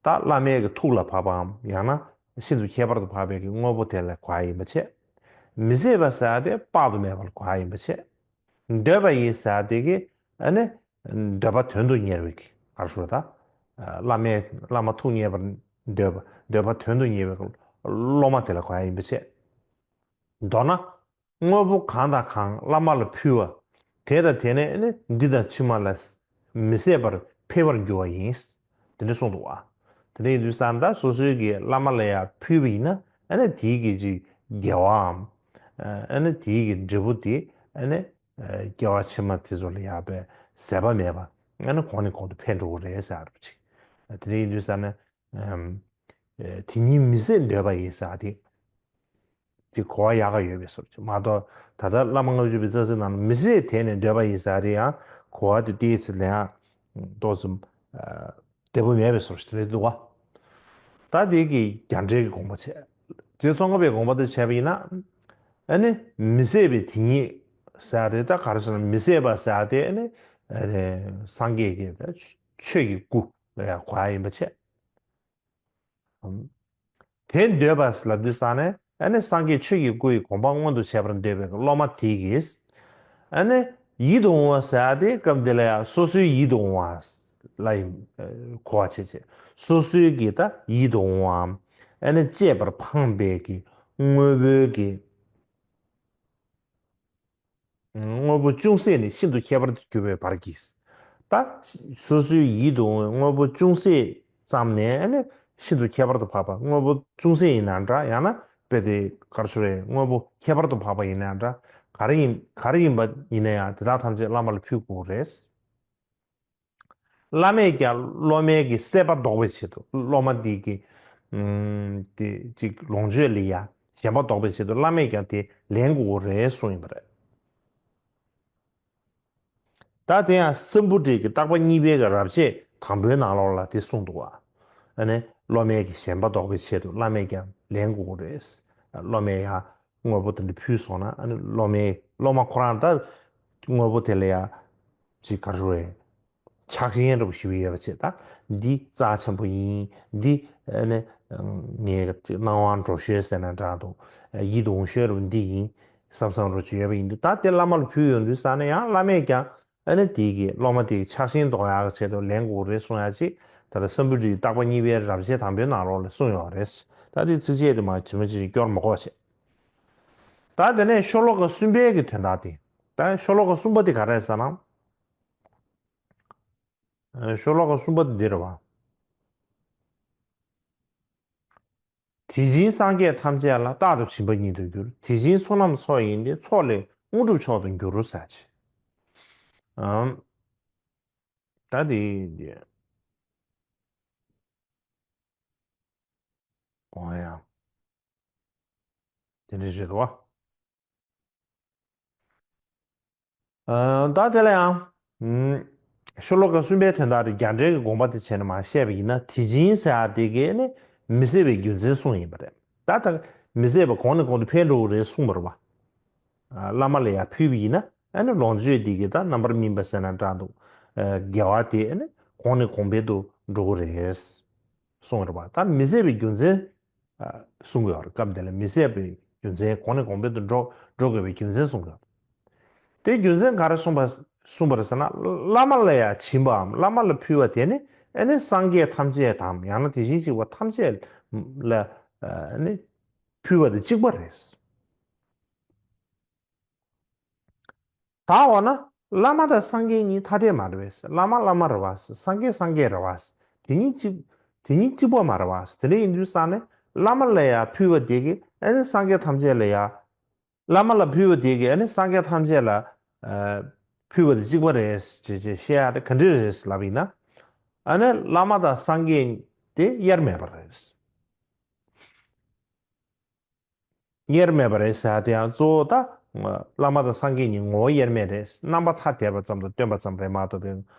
ད་བླ་མའི་གི་ཐུགས་ལ་བབ་པའམ་ཡང་ན་ཤིན་ཏུ་ཁྱད་པར་དུ་འཕགས་པའི་གི་དངོས་པོ་དེ་ལ་གོ་ཡ་ཡིན་པ་བྱས། མི་ཟད་པ་ཟེར་ཏེ་དཔག་ཏུ་མེད་པ་ལ་གོ་ཡ་ཡིན་པ་བྱས། འདོད་པ་ཡིས་ཟེར་ཏེ་གི་ཨ་ནི། འདོད་པ་དོན་དུ་གཉེར་བའི་གི་ག་རེ་ཞུ་ད། བླ་མའི་བླ་མ་ཐུགས་མཉེས་པར་འདོད་པ་འདོད་པ་དོན་དུ་གཉེར་བའི་སློབ་མ་དེ་ལ་གོ་ཡ་ཡིན་པ་བྱས། མདོར་ན། དངོས་པོ་གང་དང་གང་བླ་མ་ལ་ཕུལ་བ། དེ་དང་དེ་ནས་ནི་འདི་དང་ཕྱི་མ་ལ་མི་ཟད་པར་འཕེལ་བར་འགྱུར་བ་ཡིན། དེ་འདྲ་གསུངས་འདུག་བ། དེ་འདྲ་ཡིན་དུས་ཙང་ད་སོ་སོའི་གི་བླ་མ་ལ་ཡང་ཕུལ་བ་ཡིན་ན་ཨ་ནི་དེའི་གི་ཅིག་དགེ་བའམ། ཨ་ནི་དེའི་གི་འབྲས་བུ་དེ་ཨ་ནི་སྐྱེ་བ་ཕྱི་མ་དེ་ཚོ་ལ་ཡང་པའི་ཟད་པ་མེད་པ་ཨ་ནི་གོང་ནས་གོང་དུ་འཕེལ་འགྲོ་གི་རེད་ཟེར་བ་ཅིག་དེ་འདྲ་ཡིན་དུས་ཙང་ནི། དེ་ཉིད་མི་ཟད་འདོད་པ་ཡིས་ཟེར་དེ། དེ་གོ་བ་ཡག་ག་ཡོད་པའི་བཟོ་ཅིག་མ་གཏོགས་ད་ལྟ་བླ་མ་ལྔ་བཅུ་པའི་རྩ་ཚིག་ནང་ལ་མི་ཟད་དེ་ནི་འདོད་པ་ཡིས་ཟེར་དེ་ཡང་གོ་བ་དེ་ཏོག་ཙམ་ལ་ཡང་ཏོག་ཙམ་བདེ་པོ་མེད་པའི་བཟོ་ཅིག་རེད་འདུག་བ། ད་དེ་གི་རྒྱ་འགྲེལ་གྱི་དགོངས་པ་བྱས། དེ་ཙོང་ཁ་པའི་དགོངས་པ་དེ་བྱས་པ་ཡིན་ན། ཨ་ནི་མི་ཟད་པའི་དེ་ཉིད་ཟེར་དེ་ད་ག་རེ་ཟེར་ན་མི་ཟད་པ་ཟེར་དེ་ཨ་ནི་སངས་རྒྱས་ཀྱི་ཆོས་ཀྱི་སྐུ་ལ་ཡང་གོ་ཡ་ཡིན་པ་བྱས། དེ་འདོད་པ་ལབ་དུས་ཙང་ནས་ཨ་ནི་སངས་རྒྱས་ཆོས་ཀྱི་སྐུ་ཡི་དགོངས་པ་མངོན་དུ་བྱས་པར་འདོད་པའི་སློབ་མ་དེ་གིས། ཨ་ནི་ཡིད་དུ་འོང་བ་ཟེར་ཏེ་སྐབས་འདི་ལ་ཡང་སོ་སོའི་ཡིད་དུ་འོང་བ་ལ་ཡིན་གོ་བ་བྱེད་བྱེད། སོ་སོའི་གི་ད་ཡིད་དུ་འོང་བའམ་ཨ་ནི་གཅེས་པར་འཕངས་པའི་གི་དངོས་པོའི་གི་དངོས་པོ་ཅུང་ཟད་ནི་ཤིན་ཏུ་ཁྱད་པར་དུ་གྱུར་པའི་བར་གྱིས། ད། སོ་སོའི་ཡིད་དུ་འོང་བའི་དངོས་པོ་ཅུང་ཟད་ཙམ་ནས་ནི་ཤིན་ཏུ་ཁྱད་པར་དུ་འཕགས་པ་དངོས་པོ་ཅུང་ཟད་ཡིན་ན་འདྲ་ཡང་ན་དཔེ་དེ་ག་རེ་ཞུ་རེད་དངོས་པོ་ཁྱད་པར་དུ་འཕགས་པ་ཡིན་ན་འདྲ་ག་རེ་ཡིན་ག་རེ་ཡིན་པ་ཡིན་ན་ཡང་དེ་དག་ཐམས་ཅད་བླ་མ་ལ་ཕུལ་དགོས་རེད། བླ་མས་ཀྱང་སློབ་མའི་གི་སྲེད་པ་ཟློག་པའི་ཆེད་དུ་སློབ་མ་འདི་གི་ཨམ། དེ་གཅིག་ལོངས་སྤྱོད་ལ་ཡ་ཞེན་པ་ཟློག་པའི་ཆེད་དུ་བླ་མས་ཀྱང་དེ་ལེན་དགོས་རེད་གསུངས་ཡིན་པ་རེད། ད་དེ་ཡང་སམྦུ་ཊི་གི་བརྟག་པ་གཉིས་པའི་གི་རབ་བྱེད་དང་པོའི་ནང་ལོགས་ལ་དེ་གསུངས་འདུག་བ། ཨ་ནི་སློབ་མའི་གི་ཞེན་པ་ཟློག་པའི་ཆེད་དུ་བླ་མས་ཀྱང་ལེན་དགོས་རེད། སློབ་མས་ཡང་དངོས་པོ་དེ་འདྲ་ཕུལ་སོང་ན་ཨ་ནི་སློབ་མའི་སློབ་མ་ཁོ་རང་ད་དངོས་པོ་དེ་ལ་ཡང་ཅིག་ག་རེ་རེད། ཆགས་ཞེན་འདྲ་པོ་ཞིག་ཡོད་པ་བྱས་ད། འདི་རྩ་ཆེན་པོ་ཡིན། འདི་ཨ་ནི་ངའི་སྣང་བ་འགྲོ་ཤོས་ཟེར་ན་འདྲ་འདུག་ཡིད་དུ་འོང་ཤོས་རུ་འདི་ཡིན། བསམ་བསམ་རུ་ཅིག་ཡོད་པ་ཡིན་དུས་ད་དེ་བླ་མ་ལ་ཕུལ་ཡོང་དུས་ས་ནས་ཡང་བླ་མས་ཀྱང་ཨ་ནི་དེ་གི་སློབ་མ་དེ་གི་ཆགས་ཞེན་ཟློག་ཡག་གི་ཆེད་དུ་ལེན་དགོས་རེད་གསུང་ཡག་ཅིག་ད་ལྟ་སམ་བུ་ཊི་བརྟག་པ་གཉིས་པའི་རབ་བྱེད་དང་པོའི་ནང་ལོགས་ལ་གསུངས་ཡོད་རེད། ད་དེ་ཚིགས་བཅད་དེ་མ་ཇི་མ་ཇི་བཞིན་སྐྱོར་མ་དགོས་བྱས། ད་དེ་ནས་ཤོ་ལོ་ཀ་གསུམ་པའི་གི་དོན་དག་དེ། ད་ཤོ་ལོ་ཀ་གསུམ་པ་དེ་ག་རེ་ཟེར་ན། ཤོ་ལོ་ཀ་གསུམ་པ་འདི་རེད་བ། དེ་བཞིན་སངས་རྒྱས་ཐམས་ཅད་ལ་རྟག་ཏུ་སྦྱིན་པ་ཉིད་དུ་འགྱུར། དེ་བཞིན་བསོད་ནམས་ཚོགས་ཡིན་ཏེ། ཚོགས་ལས་དངོས་གྲུབ་མཆོག་ཏུ་འགྱུར་ཟེར་ཅིག་ཨམ། ད་དེ་འདི། འོ་ཡ། དེ་འདྲ་རེད་བ། ཨ། ད་དེ་ལ་ཡང་། ཨུམ། ཤོ་ལོ་ཀ་གསུམ་པའི་དོན་དག་དེ་རྒྱ་འགྲེལ་གྱི་དགོངས་པ་དེ་བྱས་ནས་མར་བཤད་པ་ཡིན་ན་དེ་བཞིན་ཟེར་ཡག་དེ་གས་ནི་མི་ཟད་པའི་རྒྱུ་མཚན་གསུངས་ཡིན་པ་རེད། ད་ལྟ་མི་ཟད་པ་གོང་ནས་གོང་དུ་འཕེལ་འགྲོ་གི་རེད་གསུངས་པ་རེད་བ། ཨ། བླ་མ་ལ་ཡང་ཕུལ་བ་ཡིན་ན་ཨ་ནི་ལོངས་སྤྱོད་དེ་གས་ད་རྣམ་པར་སྨིན་པ་ཟེར་ན་འདྲ་འདུག་ཨ། དགེ་བ་དེ་ཨ་ནི་གོང་ནས་གོང་འཕེལ་དུ་འགྲོ་གི་རེད། གསུངས་རེད་བ། ད་མི་ཟད་པའི་རྒྱུ་མཚན། ཨ། གསུང་གི་ཡོད་རེད། སྐབས་འདི་ལ་མི་ཟད་པའི་རྒྱུ་མཚན་གོང་ནས་གོང་འཕེལ་དུ་འགྲོ་འགྲོ་དགོས་པའི་རྒྱུ་མཚན་གསུང་གི་ཡོད་རེད། དེ་རྒྱུ་མཚན་ག་རེ་གསུངས་པ་གསུངས་པ་རེད་ཟེར་ན། བླ་མ་ལ་ཡང་བྱིན་པའམ་བླ་མ་ལ་ཕུལ་བ་དེ་ནི་ཨ་ནི་སངས་རྒྱས་ཐམས་ཅད་དམ་ཡང་ན་དེ་བཞིན་གཤེགས་པ་ཐམས་ཅད་ལ་ཨ་ནི་ཕུལ་བ་དང་གཅིག་པ་རེད། ད་འོ་ན། བླ་མ་དང་སངས་རྒྱས་གཉིས་ཐ་དད་མ་རེད་པས། བླ་མ་བླ་མ་རེད་པ། སངས་རྒྱས་སངས་རྒྱས་རེད་པ། དེ་གཉིས་གཅིག་དེ་གཉིས་གཅིག་པ་མ་རེད་པ། དེ་འདྲ་ཡིན་དུས་ཙང་ནས་བླ་མ་ལ་ཡང་ཕུལ་བ་དེ་གིས་ཨ་ནི་སངས་རྒྱས་ཐམས་ཅད་ལ་ཡང་། བླ་མ་ལ་ཕུལ་བ་དེ་གིས་ཨ་ནི་སངས་རྒྱས་ཐམས་ཅད་ལ་ཨ་ཕུལ་བ་དེ་གཅིག་པ་རེད་ཅེས་ཅེས་བཤད་ཡ་དེ་ག་འདྲ་རེད་ལབ་ཡིན་ན། ཨ་ནི་བླ་མ་དང་སངས་རྒྱས་དེ་དབྱེར་མེད་པ་རེད། དབྱེར་མེད་པ་རེད་ཟེར་ཡ་དེ་ཡང་གཙོ་བོ་ད་བླ་མ་དང་སངས་རྒྱས་གཉིས་ངོ་བོ་དབྱེར་མེད་རེད། རྣམ་པ་ཐ་དད་པ་ཙམ་དུ་སྟོན་པ་ཙམ་རེད་མ་གཏོགས་པའི་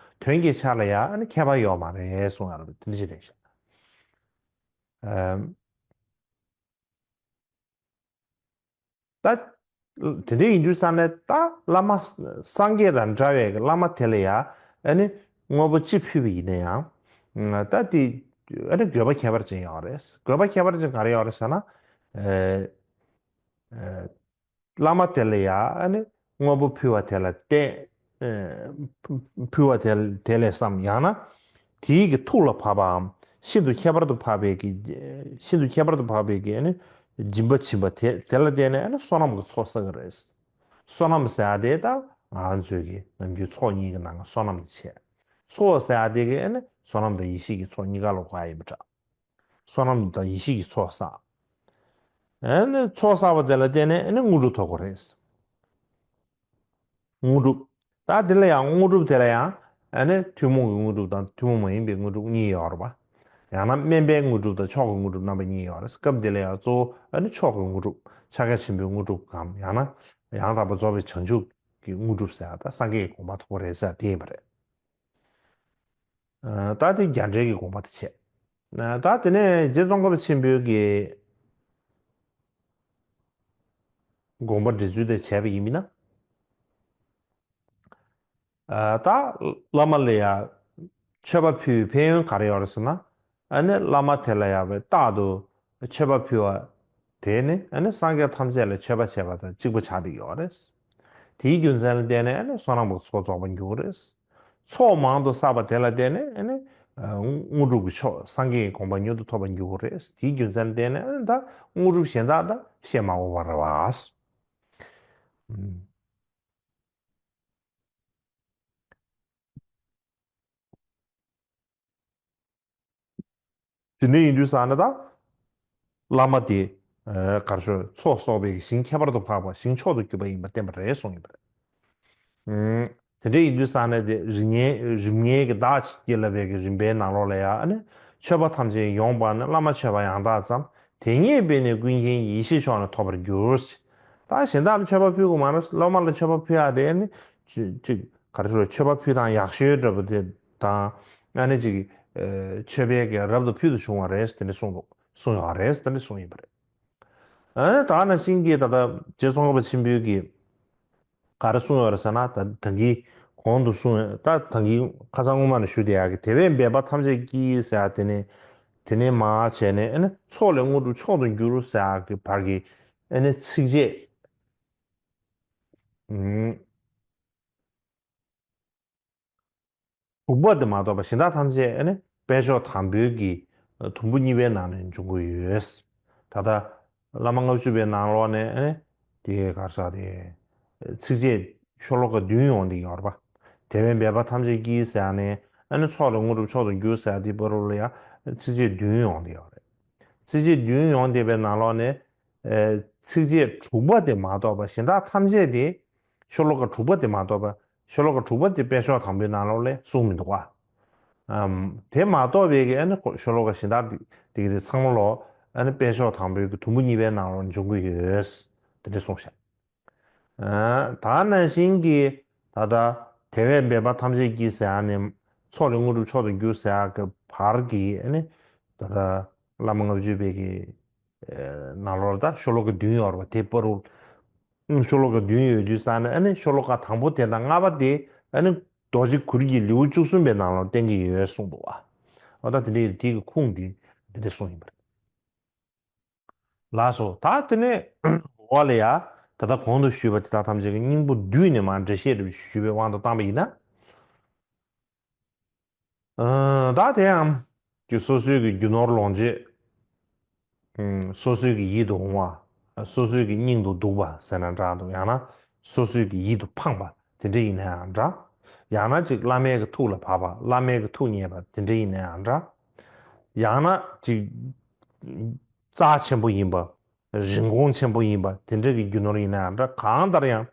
དོན་གྱི་ཆ་ལ་ཡང་ཨ་ནི་ཁྱད་པར་ཡོད་མ་རེད་གསུང་ཡ་རེད། དེ་འདྲ་ཞིག་རེད་ཤག་ཨམ། ད་དེ་འདྲ་ཡིན་དུས་ཙང་ནས་ད་བླ་མ་སངས་རྒྱས་དང་འདྲ་བའི་བླ་མ་དེ་ལ་ཡང་ཨ་ནི་དངོས་པོ་ཅི་ཕུལ་བ་ཡིན་ན་ཡང་ད་དེ་ཨ་ནི་དགོས་པ་ཁྱད་པར་ཅན་ཡོད་རེད། དགོས་པ་ཁྱད་པར་ཅན་ག་རེ་ཡོད་རེད་ཟེར་ན། ཨ་ཨ་བླ་མ་དེ་ལ་ཡང་ཨ་ནི་དངོས་པོ་ཕུལ་བ་དེ་ལ་བརྟེན། ཨ་ཕུལ་བ་དེ་དེ་ལས་སམ། ཡང་ན་དེའི་གི་ཐུགས་ལ་བབས་པའམ་ཤིན་ཏུ་ཁྱད་པར་དུ་འཕགས་པའི་གི་ཤིན་ཏུ་ཁྱད་པར་དུ་འཕགས་པའི་གི་ཨ་ནི་སྦྱིན་པ་བྱིན་པ་དེ་དེ་ལ་བརྟེན་ནས་ཨ་ནི་བསོད་ནམས་ཀྱི་ཚོགས་བསགས་ཀྱི་རེད། བསོད་ནམས་ཟེར་ཡ་དེ་ད་ང་ཚོའི་གི་ནམ་རྒྱུན་ཚོགས་གཉིས་ཀྱི་ནང་གི་བསོད་ནམས་དེ་བྱས། ཚོགས་ཟེར་ཡ་དེ་གི་ཨ་ནི་བསོད་ནམས་དང་ཡེ་ཤེས་ཀྱི་ཚོགས་གཉིས་ཀ་ལ་གོ་ཡ་ཡིན་པ་འདྲ། བསོད་ནམས་དང་ཡེ་ཤེས་ཀྱི་ཚོགས་བསགས། ཨ་ནི་ཚོགས་བསགས་པ་དེ་ལ་བརྟེན་ནས་ཨ་ནི་དངོས་གྲུབ་ཐོབ་དགོས་རེད། དངོས་གྲུབ། ད་དེ་ལ་ཡང་དངོས་གྲུབ་དེ་ལ་ཡང་ཨ་ནི་ཐུན་མོང་གི་དངོས་གྲུབ་དང་ཐུན་མོང་མ་ཡིན་པའི་དངོས་གྲུབ་གཉིས་ཡོད་རེད་པ། ཡང་ན་དམན་པའི་དངོས་གྲུབ་དང་མཆོག་གི་དངོས་གྲུབ་རྣམ་པ་གཉིས་ཡོད་རེད། སྐབས་དེ་ལ་ཡང་གཙོ་བོ་ཨ་ནི་མཆོག་གི་དངོས་གྲུབ། ཕྱག་རྒྱ་ཆེན་པོའི་དངོས་གྲུབ་གམ། ཡང་ན་ཡང་དག་པར་རྫོགས་པའི་བྱང་ཆུབ་ཀྱི་དངོས་གྲུབ་ཟེར་ཡ་ད་སངས་རྒྱས་ཀྱི་གོ་འཕང་ཐོབ་པ་རེད་ཟེར་ཡ་དེ་ཡིན་པ་རེད། ཨ་ད་དེ་རྒྱ་འགྲེལ་གྱི་དགོངས་པ་དེ་བྱས། ཨ་ད་དེ་ནས་རྗེ་ཙོང་ཁ་པ་ཆེན་པོའི་གི་དགོངས་པ་འགྲེལ་ཚུལ་དེ་བྱས་པ་ཡིན་ན། ཨ་ད་བླ་མ་ལ་ཡ་མཆོད་པ་ཕུལ་བའི་ཕན་ཡོན་ག་རེ་ཡོད་རེད་ཟེར་ན། ཨ་ནི་བླ་མ་དེ་ལ་ཡ་བའི་རྟག་ཏུ་མཆོད་པ་ཕུལ་བ་དེ་ནི་ཨ་ནི་སངས་རྒྱས་ཐམས་ཅད་ལ་མཆོད་པ་བྱས་པ་དང་གཅིག་པ་ཆགས་བསྡད་ཡོད་རེད། དེའི་རྒྱུ་མཚན་ལ་བརྟེན་ནས་ཨ་ནི་བསོད་ནམས་ཀྱི་ཚོགས་རྫོགས་པར་འགྱུར་གྱི་རེད། ཚོགས་མང་དུ་བསགས་པ་དེ་ལ་བརྟེན་ནས་ཨ་ནི་ཨ་དངོས་གྲུབ་ཀྱི་མཆོག་སངས་རྒྱས་ཀྱི་གོ་འཕང་མྱུར་དུ་ཐོབ་པར་འགྱུར་གྱི་རེད། དེའི་རྒྱུ་མཚན་ལ་བརྟེན་ནས་ཨ་ནི་ད་དངོས་གྲུབ་གཞན་དག་ད་བཤད་མ་དགོས་པ་རེད་བ། ཨུམ། དེ་འདྲ་ཡིན་དུས་ཙང་ནས་ད་བླ་མ་དེ་ཨ་ག་རེ་ཞུ། ཚོགས་གསོག་པའི་ཞིང་ཁྱད་པར་དུ་འཕགས་པ་ཞིང་མཆོག་ཏུ་གྱུར་པ་ཡིན་པ་བསྟན་པ་རེད་གསུངས་ཡོད་པ་རེད། ཨུམ། དེ་འདྲ་ཡིན་དུས་ཙང་ནས་དེ་རིམ་ལྔའི་རིམ་ལྔའི་གི་བདག་ཅེས་ལབ་པའི་གི་རིམ་པའི་ནང་ལོགས་ལ་ཡང་ཨ་ནི་མཆོད་པ་ཐམས་ཅད་ཡོངས་སྤངས་ནས་བླ་མ་མཆོད་པ་ཡང་དག་བརྩམས། དེ་ཉིད་པས་ནི་ཀུན་མཁྱེན་ཡེ་ཤེས་མཆོག་ནི་ཐོབ་པར་འགྱུར། ད་གཞན་དག་ལ་མཆོད་པ་ཕུལ་དགོས་མ་རེད། བླ་མ་ལ་མཆོད་པ་ཕུལ་ཡག་དེ་ཨ་ནི་ཅིག་ཅིག་ག་རེ་ཞུ། མཆོད་པ་ཕུལ་སྟངས་ཡག་ཤོས་འདྲ་པོ་དེ་དང་། ཨ་ནི་ཅིག་ཨ་མཆོད་པའི་གི་རབ་ཏུ་ཕུལ་དུ་བྱུང་བ་རེད་དེ་འདྲ་གསུངས་འདུག་གསུངས་ཡོད་རེད། དེ་འདྲ་གསུངས་ཡིན་པ་རེད། ཨ་ནི་ད་ནང་བཞིན་གྱི་ད་ལྟ་རྗེ་ཙོང་ཁ་པ་ཆེན་པོའི་གི་ག་རེ་གསུངས་ཡོད་རེད་ཟེར་ན། ད་ད་གིན་གོང་དུ་གསུངས་ཡོད། ད་ད་གིན་ཁ་སང་སྔོན་མ་ནས་ཞུ་བསྡད་ཡག་གི་དེ་བས་འབད་པ་ཐམས་ཅད་ཀྱིས་ཟེར་ཡག་དེ་ནས་དེ་ནས་མར་བྱས་ནས་ཨ་ནི་ཚོགས་ལས་དངོས་གྲུབ་མཆོག་ཏུ་འགྱུར་ཟེར་ཡག་གི་བར་གྱི་ཨ་ནི་ཚིགས་བཅད། ཨུམ། དྲུག་པ་དེ་མ་གཏོགས་པ་གཞན་དག་ཐམས་ཅད་ཨ་ནི་དཔལ་མཆོག་དང་པོའི་གི་དུམ་བུ་གཉིས་པའི་ནང་ནས་འབྱུང་གི་ཡོད། ད་ལྟ་བླ་མ་ལྔ་བཅུ་པའི་ནང་ལོགས་ནས་ཨ་ནི་དེ་ག་རེ་ཟེར་དེ་ཚིགས་བཅད་ཤོ་ལོ་ཀ་བདུན་ཡོང་བསྡད་ཡོད་རེད་པ། དེ་བས་འབད་པ་ཐམས་ཅད་ཀྱིས་ཟེར་ནས་ཨ་ནི་ཚོགས་ལས་དངོས་གྲུབ་མཆོག་ཏུ་འགྱུར་ཟེར་དེའི་བར་དུ་ལ་ཡང་ཚིགས་བཅད་བདུན་ཡོང་བསྡད་ཡོད་རེད། ཚིགས་བཅད་བདུན་ཡོང་བསྡད་པའི་ནང་ལོགས་ནས་ཨ་ཚིགས་བཅད་དྲུག་པ་དེ་མ་གཏོགས་པ་གཞན་དག་ཐམས་ཅད་དེ། ཤོ་ལོ་ཀ་དྲུག་པ་དེ་མ་གཏོགས་པ། ཤོ་ལོ་ཀ་དྲུག་པ་དེ་དཔལ་མཆོག་དང་པོའི་ནང་ལོགས་ལ་གསུངས་མི་འདུག་ག་ཨམ། དེ་མ་གཏོགས་པའི་གི་ཨ་ནི་ཤོ་ལོ་ཀ་གཞན་དག་དེ་དེ་གི་དེ་ཚང་མ་ལོ་ཨ་ནི་དཔལ་མཆོག་དང་པོའི་གི་དུམ་བུ་གཉིས་པའི་ནང་ལོགས་འབྱུང་གི་ཡོད། དེ་འདྲ་གསུངས་ཤག་ཨ་ད་ནང་བཞིན་གྱི་ད་ལྟ་དེ་བས་འབད་པ་ཐམས་ཅད་ཀྱིས་ཟེར་ཡག་ནས་ཚོགས་ལས་དངོས་གྲུབ་མཆོག་ཏུ་འགྱུར་ཟེར་ཡག་གི་བར་གྱི་ཨ་ནི་ད་ལྟ་བླ་མ་ལྔ་བཅུ་པའི་གི་ནང་ལོགས་ལ་ད་ཤོ་ལོ་ཀ་བདུན་ཡོད་རེད་པ། དེ་བར་དུ་ཤོ་ལོ་ཀ་བདུན་ཡོད་དུས་ཙང་ནས་ཨ་ནི་ཤོ་ལོ་ཀ་དང་པོ་དེ་དང་ལྔ་པ་དེ་ཨ་ནི་རྡོ་རྗེ་གུར་གྱི་ལེའུ་བཅུ་གསུམ་པའི་ནང་ལ་བསྟན་གྱི་ཡོད་གསུངས་འདུག་བ། འོ་ད་དེ་འདྲའི་དེ་གི་ཁུངས་དེ་དེ་འདྲ་གསུངས་ཡིན་པ་རེད། ལགས་སོ། ད་དེ་ནས་འོག་ལ་ཡ་ད་ལྟ་གོང་དུ་ཞུས་པ་དེ་དག་ཐམས་ཅད་ཀྱི་སྙིང་པོ་བསྡུས་ནས་མར་འགྲེལ་བཤད་རེ་ཞུས་པའི་དབང་དུ་བཏང་པ་ཡིན་ན། ཨ་ད་དེ་ཡང་ཀྱི་སོ་སོའི་གི་རྒྱུ་ནོར་ལོངས་སྤྱོད། ཨུམ། སོ་སོའི་གི་ཡིད་དུ་འོང་བ། སོ་སོའི་གི་སྙིང་དུ་སྡུག་པ་ཟེར་ན་འདྲ་འདུག་ཡང་ན་སོ་སོའི་གི་ཡིད་དུ་ཕངས་པ་ དེ་འདྲ་ཡིན་ན་ཡང་འདྲ། ཡང་ན་ཅིག་བླ་མའི་གི་ཐུགས་ལ་བབས་པ། བླ་མའི་གི་ཐུགས་མཉེས་པ་དེ་འདྲ་ཡིན་ན་ཡང་འདྲ། ཡང་ན་ཅིག་རྩ་ཆེན་པོ་ཡིན་པ། རིན་གོང་ཆེན་པོ་ཡིན་པ་དེ་འདྲ་གི་རྒྱུ་ནོར་ཡིན་ན་ཡང་འདྲ། གང་ལྟར་ཡང་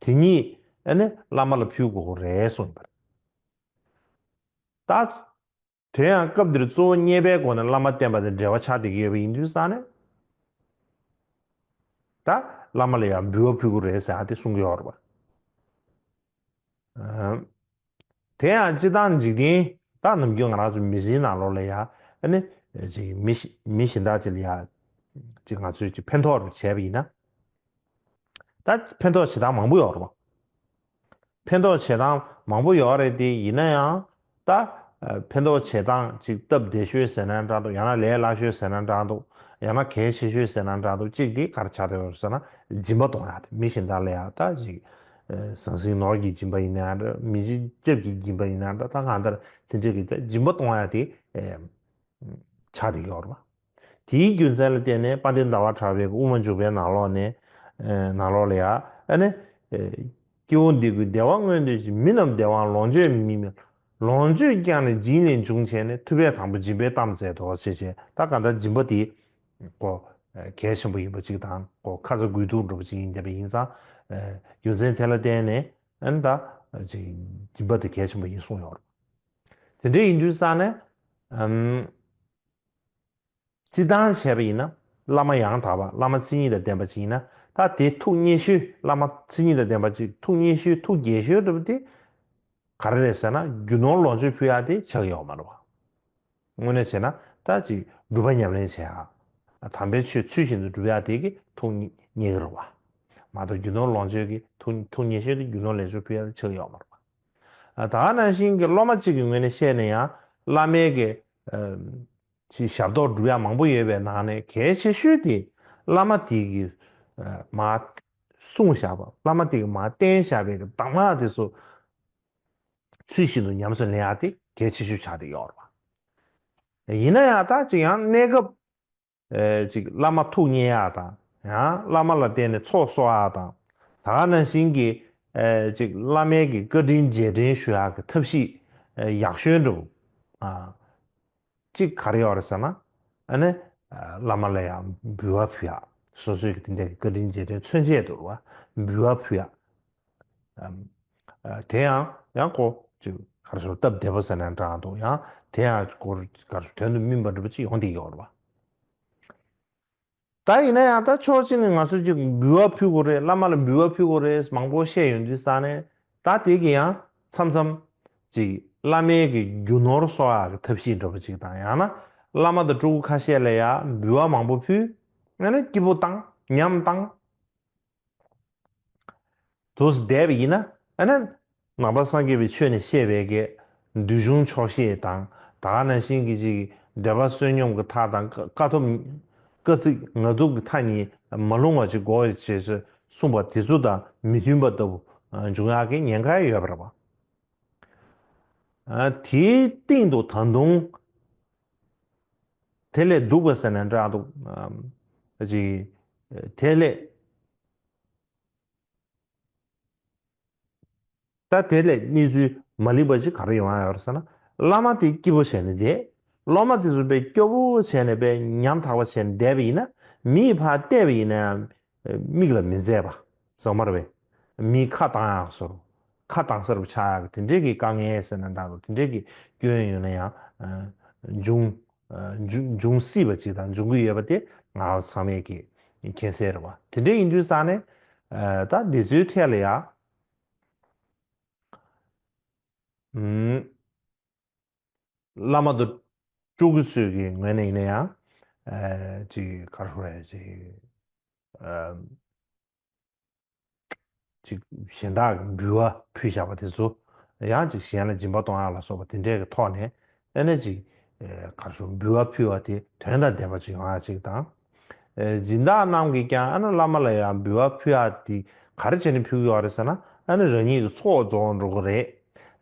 དེ་ཉིད་ཨ་ནི་བླ་མ་ལ་ཕུལ་དགོས་རེད་གསུངས་པ་རེད། ད་དེ་ཡང་སྐབས་འདིར་གཙོ་བོ་མཉེས་པའི་སྒོ་ནས་བླ་མ་བསྟེན་པ་དང་འབྲེལ་བ་ཆགས་བསྡད་ཀྱི་ཡོད་པ་ཡིན་དུས་ཙང་ནས། ད་བླ་མ་ལ་ཡང་འབུལ་བ་ཕུལ་དགོས་རེད་ཟེར་ཡ་དེ་གསུང་གི་ཡོད་རེད་པ། ཨ། དེ་ཡང་སྤྱིར་བཏང་འཇིག་རྟེན་ད་ནམ་རྒྱུན་ང་རང་ཚོ་མི་ཚེའི་ནང་ལོགས་ལ་ཡ་ཨ་ནི་ཅིག་མི་ཞི་མི་གཞན་དག་ཅིག་ལ་ཡ་ཅིག་ང་ཚོས་ཅིག་ཕན་ཐོགས་རུ་བྱས་པ་ཡིན་ན། ད་ཕན་ཐོགས་བྱེད་སྟངས་མང་པོ་ཡོད་རེད་པ། ཕན་ཐོགས་བྱེད་སྟངས་མང་པོ་ཡོད་རེད་དེ། ཡིན་ན་ཡང་ད་ཕན་ཐོགས་བྱེད་སྟངས་ཅིག་སྟབས་བདེ་ཤོས་ཟེར་ན་འདྲ་འདུག། ཡང་ན་ལས་སླ་ཤོས་ཟེར་ན་འདྲ་འདུག། ཡང་ན་གལ་ཆེ་ཤོས་ཟེར་ན་འདྲ་འདུག། གཅིག་དེ་ག་རེ་ཆགས་བསྡད་ཡོད་ཟེར་ན། སྦྱིན་པ་གཏོང་ཡ་དེ། མི་གཞན་དག་ལ་ཡ་ད་ཅིག་ཟང་ཟིང་ནོར་གྱི་སྦྱིན་པ་ཡིན་ན་འདྲ། མི་ཚེ་སྐྱབས་ཀྱི་སྦྱིན་པ་ཡིན་ན་འདྲ། ད་གང་ལྟར་དེ་འདྲ་གི་ད་སྦྱིན་པ་གཏོང་ཡ་དེ་ཆགས་བསྡད་ཡོད་རེད་པ། དེའི་རྒྱུ་མཚན་ལ་བརྟེན་ནས་དཔལ་ལྡན་ཟླ་བ་གྲགས་པའི་དབུ་མ་འཇུག་པའི་ནང་ལོགས་ནས། ཨ། ནང་ལོགས་ལ་ཡ་ཨ་ནི། ཨ། སྐྱེ་བོ་འདི་ཀུན་བདེ་བ་མངོན་འདོད་ཅིང་། མི་རྣམས་བདེ་བའང་ལོངས་སྤྱོད་མིན་མིན། ལོངས་སྤྱོད་ཀྱང་ནི་སྦྱིན་ལས་འབྱུང་བྱས་ནས། ཐུབ་པས་དང་པོ་སྦྱིན་པའི་གཏམ་མཛད་དོ་ཞེས་བྱས། ད་གང་ལྟར་སྦྱིན་པ་དེ་ཁོ་གལ་ཆེན་པོ་ཡིན་པ་ཅིག་དང་། ཁོ་ཁ་ཚ་དགོས་གཏུགས་འདྲ་པོ་ཅིག་ཡིན་བསྡད་པ་ཡིན་ཙང་། ཨ། རྒྱུ་མཚན་དེ་ལ་བརྟེན་ནས་ཨ་ནི་ད་ཅིག་སྦྱིན་པ་དེ་གལ་ཆེན་པོ་ཡིན་གསུངས་ཡོད་རེད། དེ་འདྲ་ཡིན་དུས་ཙང་ནས། ཨམ། སྤྱིར་བཏང་བྱས་པ་ཡིན་ན། བླ་མ་ཡང་དག་པ། བླ་མ་མཚན་ཉིད་དང་ལྡན་པ་ཅིག་ཡིན་ན། ད་དེ་ཐུགས་མཉེས་ཤོས། བླ་མ་མཚན་ཉིད་དང་ལྡན་པ་ཅིག་ཐུགས་མཉེས་ཤོས། ཐུགས་དགྱེས་ཤོས་འདྲ་པོ་དེ་ག་རེ་རེད་ཟེར་ན། རྒྱུ་ནོར་ལོངས་སྤྱོད་ཕུལ་ཡ་དེ་ཆགས་ཀྱི་ཡོད་མ་རེད་པ། དངོས་གནས་བྱས་ན་ད་ཅིག་སྒྲུབ་པ་ཉམས་ལེན་བྱེད་ཡ། དམ་པའི་ཆོས་ཚུལ་བཞིན་དུ་སྒྲུབ་ཡ་དེ་གི་ཐུགས་མཉེས་ཀྱི་རེད་པ། མ་གཏོགས་རྒྱུ་ནོར་ལོངས་སྤྱོད་ཀྱི་ཐུགས་ཐུགས་མཉེས་ཤོས་དེ་རྒྱུ་ནོར་ལོངས་སྤྱོད་ཕུལ་ཡ་དེ་ཆགས་ཀྱི་ཡོད་མ་རེད་པ། ཨ། ད་ག་ནང་བཞིན་གྱི་སློབ་མ་གཅིག་གི་ངོས་ནས་བཤད་ན་ཡང་། བླ་མའི་གི་ཨ་ཅིག་ཞབས་ཏོག་སྒྲུབ་ཡ་མང་པོ་ཡོད་པའི་ནང་ནས་གལ་ཆེ་ཤོས་དེ་བླ་མ་དེ་གིས་ཨ་མར་གསུངས་བཞག་པ། བླ་མ་དེ་གིས་མར་བསྟན་བཞག་པའི་གདམས་ངག་དེ་ཚོ་ཚུལ་བཞིན་དུ་ཉམས་སུ་ལེན་ཡ་དེ་གལ་ཆེ་ཤོས་ཆགས་བསྡད་ཡོད་རེད་པ། ཡིན་ན་ཡང་ད་ཅིག་ཡང་གནས་སྐབས། ཨེ། ཅིག་བླ་མ་ཐུགས་མཉེས་ཡག་དང་། ཡང་བླ་མ་ལ་བརྟེན་ནས་ཚོགས་གསོག་ཡག་དང་། ད་ག་ནང་བཞིན་གྱི། ཨེ། ཅིག་བླ་མའི་གི་བཀའ་དྲིན་རྗེས་དྲན་ཞུ་ཡག་གི་ཐབས་ཤེས། ཨེ། ཡག་ཤོས་འདྲ་པོ། ཨ། ཅིག་ག་རེ་ཡོད་རེད་ཟེར་ན། ཨ་ནི། ཨ། བླ་མ་ལ་ཡང་འབུལ་བ་ཕུལ་ཡག། སོ་སོའི་གི་དེ་འདྲའི་གི་བཀའ་དྲིན་རྗེས་དྲན་མཚོན་ཆེད་དུ་རེད་པ། འབུལ་བ་ཕུལ་ཡག། ཨམ། ཨ། དེ་ཡང་ཡང་ཁོ་ཅིག་ག་རེ་ཟེར། སྟབས་བདེ་པོ་ཟེར་ན་འདྲ་འདུག། ཡང་དེ་ཡང་ཁོ་ག་རེ་ཟེར། དོན་དུ་སྨིན་པ་འདྲ་པོ་ཅིག་ཡོང་བསྡད་ཡོད་རེད་པ། ད་ཡིན་ན་ཡང་ད་ཕྱོགས་གཅིག་ནས་ང་ཚོས་ཅིག་འབུལ་བ་ཕུལ་དགོས་རེད། བླ་མ་ལ་འབུལ་བ་ཕུལ་དགོས་རེད། མང་པོ་བཤད་ཡོང་དུས་ཙང་ནས། ད་དེ་གི་ཡང་མཚམས་མཚམས་ཅིག་བླ་མའི་གི་རྒྱུ་ནོར་གསོག་ཡག་གི་ཐབས་ཤེས་འདྲ་པོ་ཅིག་དང་། ཡང་ན་བླ་མ་དང་སྤྲུལ་སྐུ་ཁ་ཤས་ལ་ཡང་འབུལ་བ་མང་པོ་ཕུལ། ཡང་ན་སྐྱིད་པོ་བཏང་། ཉམས་བཏང་། དུས་བསྡད་པ་ཡིན་ན། ཨ་ནི་ནང་པ་སངས་རྒྱས་པའི་ཆོས་ནས་བཤད་པའི་གི་འདུལ་གཞུང་ཆོག་ཤེས་དང་། ད་ག་ནང་བཞིན་གྱི་ཅིག་འདོད་པ་བསོད་སྙོམས་ཀྱི་མཐའ་དང་། དཀའ་ཐུབ། དཀའ་ཚེགས་ངལ་དུབ་ཀྱི་མཐའ་གཉིས་མ་ལྷུང་བ་ཅིག་དགོས་ཞེས་གསུངས་པ་དེ་ཚོ་དང་མི་མཐུན་པ་ལྟ་བུ་འབྱུང་ཡག་གི་ཉེན་ཁ་ཡོད་པ་རེད་པ། ཨ། དེའི་སྟེང་དུ་ད་དུང་དེ་ལས་སྡུག་པ་ཟེར་ན་འདྲ་འདུག། ཨ། ཅིག་དེ་ལས། ད་དེ་ལས་གནས་ཚུལ་མ་ལེགས་པ་ཅིག་ག་རེ་ཡོང་ཡ་ཡོད་རེད་ཟེར་ན། བླ་མ་དེ་སྐྱིད་པོ་བྱས་ནས་བསྡད། སློབ་མ་དེ་ཚོ་དཔེ་སྐྱོ་པོ་བྱས་ནས། དཔེ་ཉམ་ཐག་པ་བྱས་ནས་བསྡད་པ་ཡིན་ན། མིས་ཕར་བལྟས་པ་ཡིན་ན་ཡང་མིག་ལ་མི་མཛེས་པ། གསང་བ་རེད་པས། མིས་ཁ་བཏང་ཡག་བཟོ་འདྲ། ཁ་བཏང་ས་རུ་ཆགས་ཡག་གི་དེ་འདྲའི་གི་དཀའ་ངལ་ཟེར་ན་འདྲ་འདུག། དེ་འདྲའི་གི་སྐྱོན་ཡོད་ན་ཡང་། ཨ། འབྱུང་། ཨ། འབྱུང་། འབྱུང་སྲིད་པ་ཅིག་དང་འབྱུང་གི་ཡོད་པ་དེ་ང་རང་ཚང་མས་ཀྱིས་མཁྱེན་གསལ་རེད་པ། དེ་འདྲ་ཡིན་དུས་ཙང་ནས། ཨ། ད་འདི་ཚོའི་ཐད་ལ་ཡ། ཨུམ། བླ་མ་དང་སྤྲུལ་སྐུ་ཚོའི་གི་ངོས་ནས་ཡིན་ན་ཡང་། ཨ། ཅིག་ག་རེ་ཟེར་དགོས་རེད། ཅིག་ཨ། ཅིག་གཞན་དག་གི་འབུལ་བ་ཕུལ་བཞག་པ་དེ་ཚོ་ཡང་ཅིག་གཞན་ལ་སྦྱིན་པ་གཏོང་ཡག་ལ་སོགས་པ་དེ་འདྲའི་གི་ཐོག་ནས། ཨ་ནི་ཅིག་ཨེ། ག་རེ་ཟེར། འབུལ་བ་ཕུལ་བ་དེ་དོན་དང་ལྡན་པ་ཅིག་ཡོང་ཡག་ཅིག་དང་། ཨེ། སྦྱིན་བདག་རྣམས་ཀྱིས་ཀྱང་ཨ་ནི་བླ་མ་ལ་ཡང་འབུལ་བ་ཕུལ་ཡག་དེ་ག་རེ་བྱས་ནས་ཕུལ་གྱི་ཡོད་རེད་ཟེར་ན། ཨ་ནི་རང་ཉིད་ཀྱི་ཚོགས་རྫོགས་འགྲོ་གི་རེད།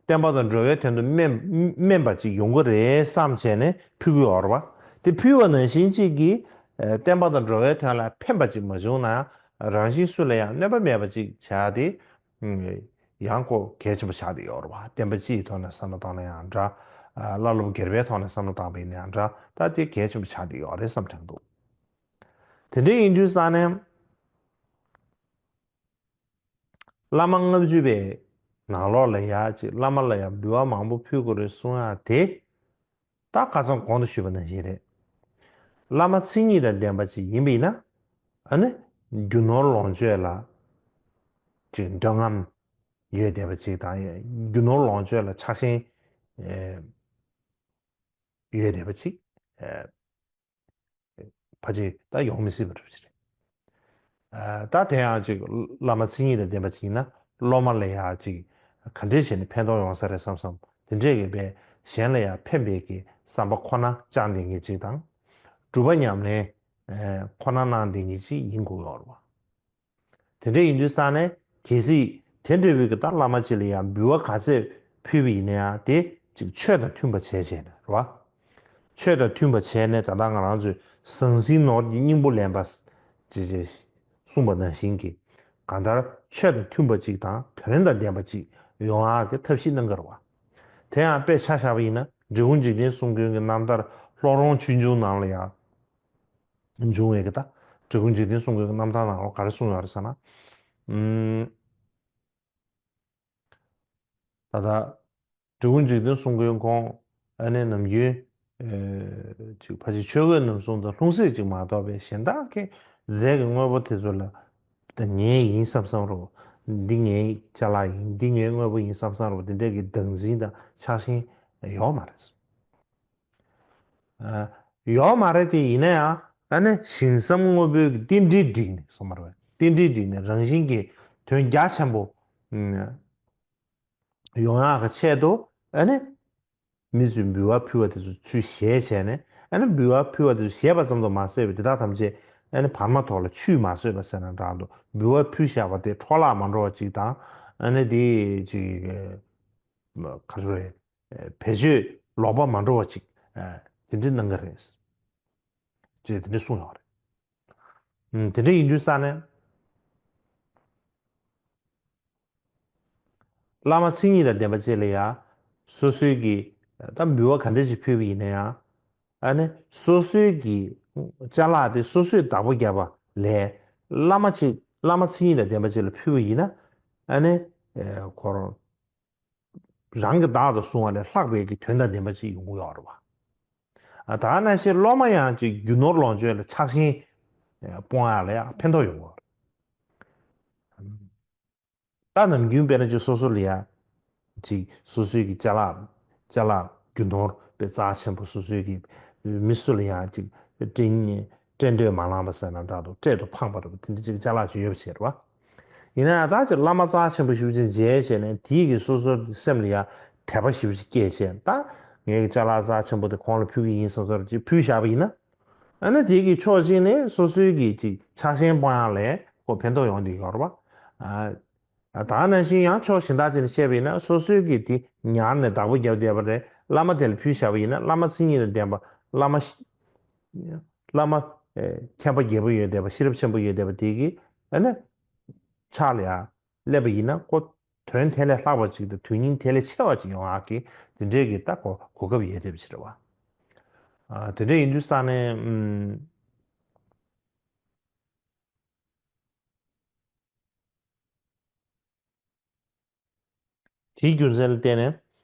བསྟན་པ་དང་འགྲོ་བའི་དོན་དུ་སྨན། སྨན་པ་ཅིག་ཡོང་གི་རེད་བསམ་བྱས་ནས་ཕུལ་གྱི་ཡོད་རེད་པ། དེ་ཕུལ་བ་ནང་བཞིན་ཅིག་གིས། ཨེ། བསྟན་པ་དང་འགྲོ་བའི་དོན་ལ་ཕན་པ་ཅིག་མ་བྱུང་ན་ཡང་། རང་གཞན་སུ་ལ་ཡང་གནོད་པ་མེད་པ་ཅིག་བྱ་ཡག་དེ། ཨུམ། ཡང་ཁོ་གལ་ཆེན་པོ་ཆགས་བསྡད་ཡོད་རེད་བ། བསྟན་པ་སྤྱིའི་ཐོག་ནས་བསམ་བློ་བཏང་ན་ཡང་འདྲ། བླ་སློབ་སྒེར་པའི་ཐོག་ནས་བསམ་བློ་བཏང་བ་ཡིན་ན་ཡང་འདྲ། ད་དེ་གལ་ཆེན་པོ་ཆགས་བསྡད་ཡོད་རེད་བསམ་དྲན་འདུག་དེ་འདྲ་ཡིན་དུས་ཙང་ནས། བླ་མ་ལྔ་བཅུ་པའི་ནང་ལོགས་ལ་ཡ་ཅིག་བླ་མ་ལ་ཡ་འབུལ་བ་མང་པོ་ཕུལ་དགོས་རེད་གསུང་ཡ་དེ། ད་ཁ་སང་གོང་དུ་ཞུས་པ་ནང་བཞིན་རེད། བླ་མ་མཚན་ཉིད་དང་ལྡན་པ་ཅིག་ཡིན་པ་ཡིན་ན། ཨ་ནི། རྒྱུ་ནོར་ལོངས་སྤྱོད་ལ། ཅིག་འདོད་རྔམ་ཡོད་བསྡད་པ་ཅིག་དང་། རྒྱུ་ནོར་ལོངས་སྤྱོད་ལ་ཆགས་ཞེན་ཡོད་བསྡད་པ་ཅིག་ཕལ་ཆེར་ད་ཡོང་མི་སྲིད་པ་འདྲ་པོ་ཅིག་རེད། ད་དེ་ཡང་ཅིག་བླ་མ་མཚན་ཉིད་དང་ལྡན་པ་ཅིག་ཡིན་ན། སློབ་མ་ལ་ཡང་ཅིག་ག་འདྲས་བྱས་ནས་ཕན་ཐོགས་ཡོང་ས་རེད་བསམ་བསམ། དེ་འདྲས་ཀྱི་བས་གཞན་ལ་ཡང་ཕན་པའི་གི་བསམ་པ་ཁོ་ན་བཅངས་བསྡད་མཁན་ཅིག་དང་། སྒྲུབ་པ་ཉམས་ལེན་ཁོ་ན་གནང་བསྡད་མཁན་ཅིག་ཡིན་དགོས་ཡོད་རེད་བ། དེ་འདྲ་ཡིན་དུས་ཙང་ནས་གལ་སྲིད་དེ་འདྲ་བའི་གི་ད་བླ་མ་ཅིག་ལ་ཡང་འབུལ་བ་ག་ཚད་ཕུལ་བ་ཡིན་ན་ཡང་དེ་ཅིག་ཆོས་དང་མཐུན་པ་བྱས་བྱས་ནས་རེད་བ། ཆོས་དང་མཐུན་པ་བྱས་ནས་ད་ལྟ་ང་རང་ཚོས་ཟང་ཟིང་ནོར་གྱི་སྙིང་པོ་ལེན་པ་ཅེས་ཅེས་གསུངས་པ་ནང་བཞིན་གྱི། གང་ལྟར་ཆོས་དང་མཐུན་པ་ཅིག་དང་དོན་དང་ལྡན་པ་ཅིག་ཡོང་ཡག་གི་ཐབས་ཤེས་གནང་གི་རེད་བ། དེ་ཡང་དཔེ་ཆ་བཞག་པ་ཡིན་ན་འབྲི་གུང་འཇིག་རྟེན་གསུམ་མགོན་གྱི་རྣམ་ཐར་ལྷོ་རོང་ཆོས་འབྱུང་ནང་ལ་ཡང་། འབྱུང་བའི་གི་ད། འབྲི་གུང་འཇིག་རྟེན་གསུམ་མགོན་གྱི་རྣམ་ཐར་ནང་ལ་ག་རེ་གསུངས་ཡོད་རེད་ཟེར་ན། ཨུམ། ད་ལྟ། འབྲི་གུང་འཇིག་རྟེན་གསུམ་མགོན་ཁོང་ཨ་ནེ་ནམ་རྒྱུན། ཨེ། ཅིག་ཕལ་ཆེར་ཆོས་གོས་རྣམ་གསུམ་དང་ལྷུང་བཟེད་ཅིག་མ་གཏོགས་པའི་གཞན་དག་གི་རྫས་ཀྱི་དངོས་པོ་དེ་ཚོ་ལ། ད་ངའི་ཡིན་བསམ་བསམ་རོ། འདི་ངའི་ཅ་ལག་ཡིན། འདི་ངའི་དངོས་པོ་ཡིན་བསམ་བསམ་རོ། དེ་འདྲས་ཀྱི་བདག་འཛིན་དང་ཆགས་ཞེན་ཡོད་མ་རེད། ཡོད་མ་རེད་དེ། ཡིན་ན་ཡང་ཨ་ནི་ཞིང་བསམ་དངོས་པོའི་རྟེན་འབྲེལ་བསྒྲིགས་ནས་སོང་མ་རེད། རྟེན་འབྲེལ་བསྒྲིགས་ནས་རང་བཞིན་གྱི་དོན་རྒྱ་ཆེན་པོ་ཡོང་ཡག་གི་ཆེད་དུ་ཨ་ནི་མི་ཚོས་འབུལ་བ་ཕུལ་བ་དེ་ཚོ་ཚུར་བཞེས་བྱས་ནས། ཨ་ནི་འབུལ་བ་ཕུལ་བ་དེ་ཚོ་བཞེས་པ་ཙམ་དུ་མ་ཟད་པའི་དེ་དག་ཐམས་ཅད་ཨ་ནི་བར་མ་དོར་ལ་ཆུད་མ་ཟོས་པ་ཟེར་ན་འདྲ་འདུག་འབུལ་བ་ཕུལ་བཞག་པ་དེ་འཕྲོ་བརླག་མ་འགྲོ་བ་ཅིག་དང་། ཨ་ནི་དེ་ཅིག་ག་རེ་ཟེར། བེད་སྤྱོད་ལོག་པ་མ་འགྲོ་བ་ཅིག་དེ་འདྲའི་གནང་གི་རེད། ཅེས་དེ་འདྲ་གསུངས་ཡོད་རེད། དེ་འདྲ་ཡིན་དུས་ཙང་ནས། བླ་མ་མཚན་ཉིད་དང་ལྡན་པ་བཅས་ལ་ཡང་། སོ་སོའི་གི་ད་འབུལ་བ་ག་འདྲ་ཞིག་ཕུལ་བ་ཡིན་ན་ཡང་། ཨ་ནི་སོ་སོའི་གི་ཅ་ལག་དེ་སོ་སོས་བདག་པོ་བརྒྱབ་པ་ལས། བླ་མ་ཅིག་བླ་མ་མཚན་ཉིད་དང་ལྡན་པ་ཅིག་ལ་ཕུལ་བ་ཡིན་ན། ཨ་ནི་ཁོ་རང་རང་གི་བདག་ཏུ་བཟུང་བ་ལས་ལྷག་པའི་གི་དོན་དང་ལྡན་པ་ཅིག་ཡོང་གི་ཡོད་རེད་བ། ཨ། ད་ག་ནང་བཞིན་སློབ་མ་ཡང་ཅིག་རྒྱུ་ནོར་ལོངས་སྤྱོད་ལ་ཆགས་ཞེན་སྤོང་ཡག་ལ་ཡང་ཕན་ཐོགས་ཡོང་གི་ཡོད་རེད། ད་ནམ་རྒྱུན་དཔེར་ན་ཅིག་སོ་སོ་ལ་ཡང་ཅིག་སོ་སོའི་གི་ཅ་ལག་ཅ་ལག་རྒྱུ་ནོར་དཔེ་རྩ་ཆེན་པོ། སོ་སོའི་གི་མི་སུ་ལ་ཡང་ཅིག་སྤྲད་སྤྲད་འདོད་མ་ལངས་པ་ཟེར་ན་འདྲ་འདུག་སྤྲད་དུ་ཕངས་པ་འདྲ་པོ་དེ་འདྲ་ཅིག་ཅ་ལག་ཅིག་ཡོད་པ་བྱས་རེད་བ། ཡིན་ན་ཡང་ད་ཅིག་བླ་མ་རྩ་ཆེན་པོ་ཞེ་པོ་ཅིག་མཇལ་བྱས་ནས་དེའི་གི་སོ་སོའི་སེམས་ལ་ཡང་དད་པ་ཞེ་པོ་ཅིག་སྐྱེས་བྱས། ད་ངའི་གི་ཅ་ལག་རྩ་ཆེན་པོ་དེ་ཁོང་ལ་ཕུལ་གི་ཡིན་བསམ་བསམ་ཅིག་ཕུལ་བཞག་པ་ཡིན་ན། ཨ་ནི་དེ་གི་ཕྱོགས་གཅིག་ནས་སོ་སོའི་གི་ཅིག་ཆགས་ཞེན་སྤོང་ཡག་ལ་ཁོ་ཕན་ཐོགས་ཡོང་བསྡད་ཡོད་རེད་བ། ཨ། ད་ག་ནང་བཞིན་ཡང་ཕྱོགས་གཞན་དག་ཅིག་ནས་བཤད་པ་ཡིན་ན། སོ་སོའི་གི་དེ་ཉར་ནས་བདག་པོ་བརྒྱབ་བསྡད་པ་རེད། བླ་མ་དེ་ལ་ཕུལ་བཞག་པ་ཡིན་ན། བླ་མ་མཚན་ཉིད་དང་ལྡན་པ། བླ་མ་ཤི- བླ་མ། ཨེ། མཁྱེན་པ་རྒྱལ་པོ་ཡོད་བསྡད་པ། ཤེས་རབ་ཆེན་པོ་ཡོད་བསྡད་པ་དེ་གི་ཨ་ནི་ཕྱག་ལ་ཡང་སླེབས་པ་ཡིན་ན། ཁོ་དོན་དེ་ལས་ལྷག་པ་ཅིག་དང་དོན་སྙིང་དེ་ལས་ཆེ་བ་ཅིག་ཡོང་ཡག་གི་དེ་འདྲའི་གི་ད་གོ- གོ་སྐབས་ཡོད་བསྡད་པ་ཅིག་རེད་བ། ཨ། དེ་འདྲ་ཡིན་དུས་ཙང་ནས། ཨུམ། དེའི་རྒྱུ་མཚན་ལ་བརྟེན་ནས།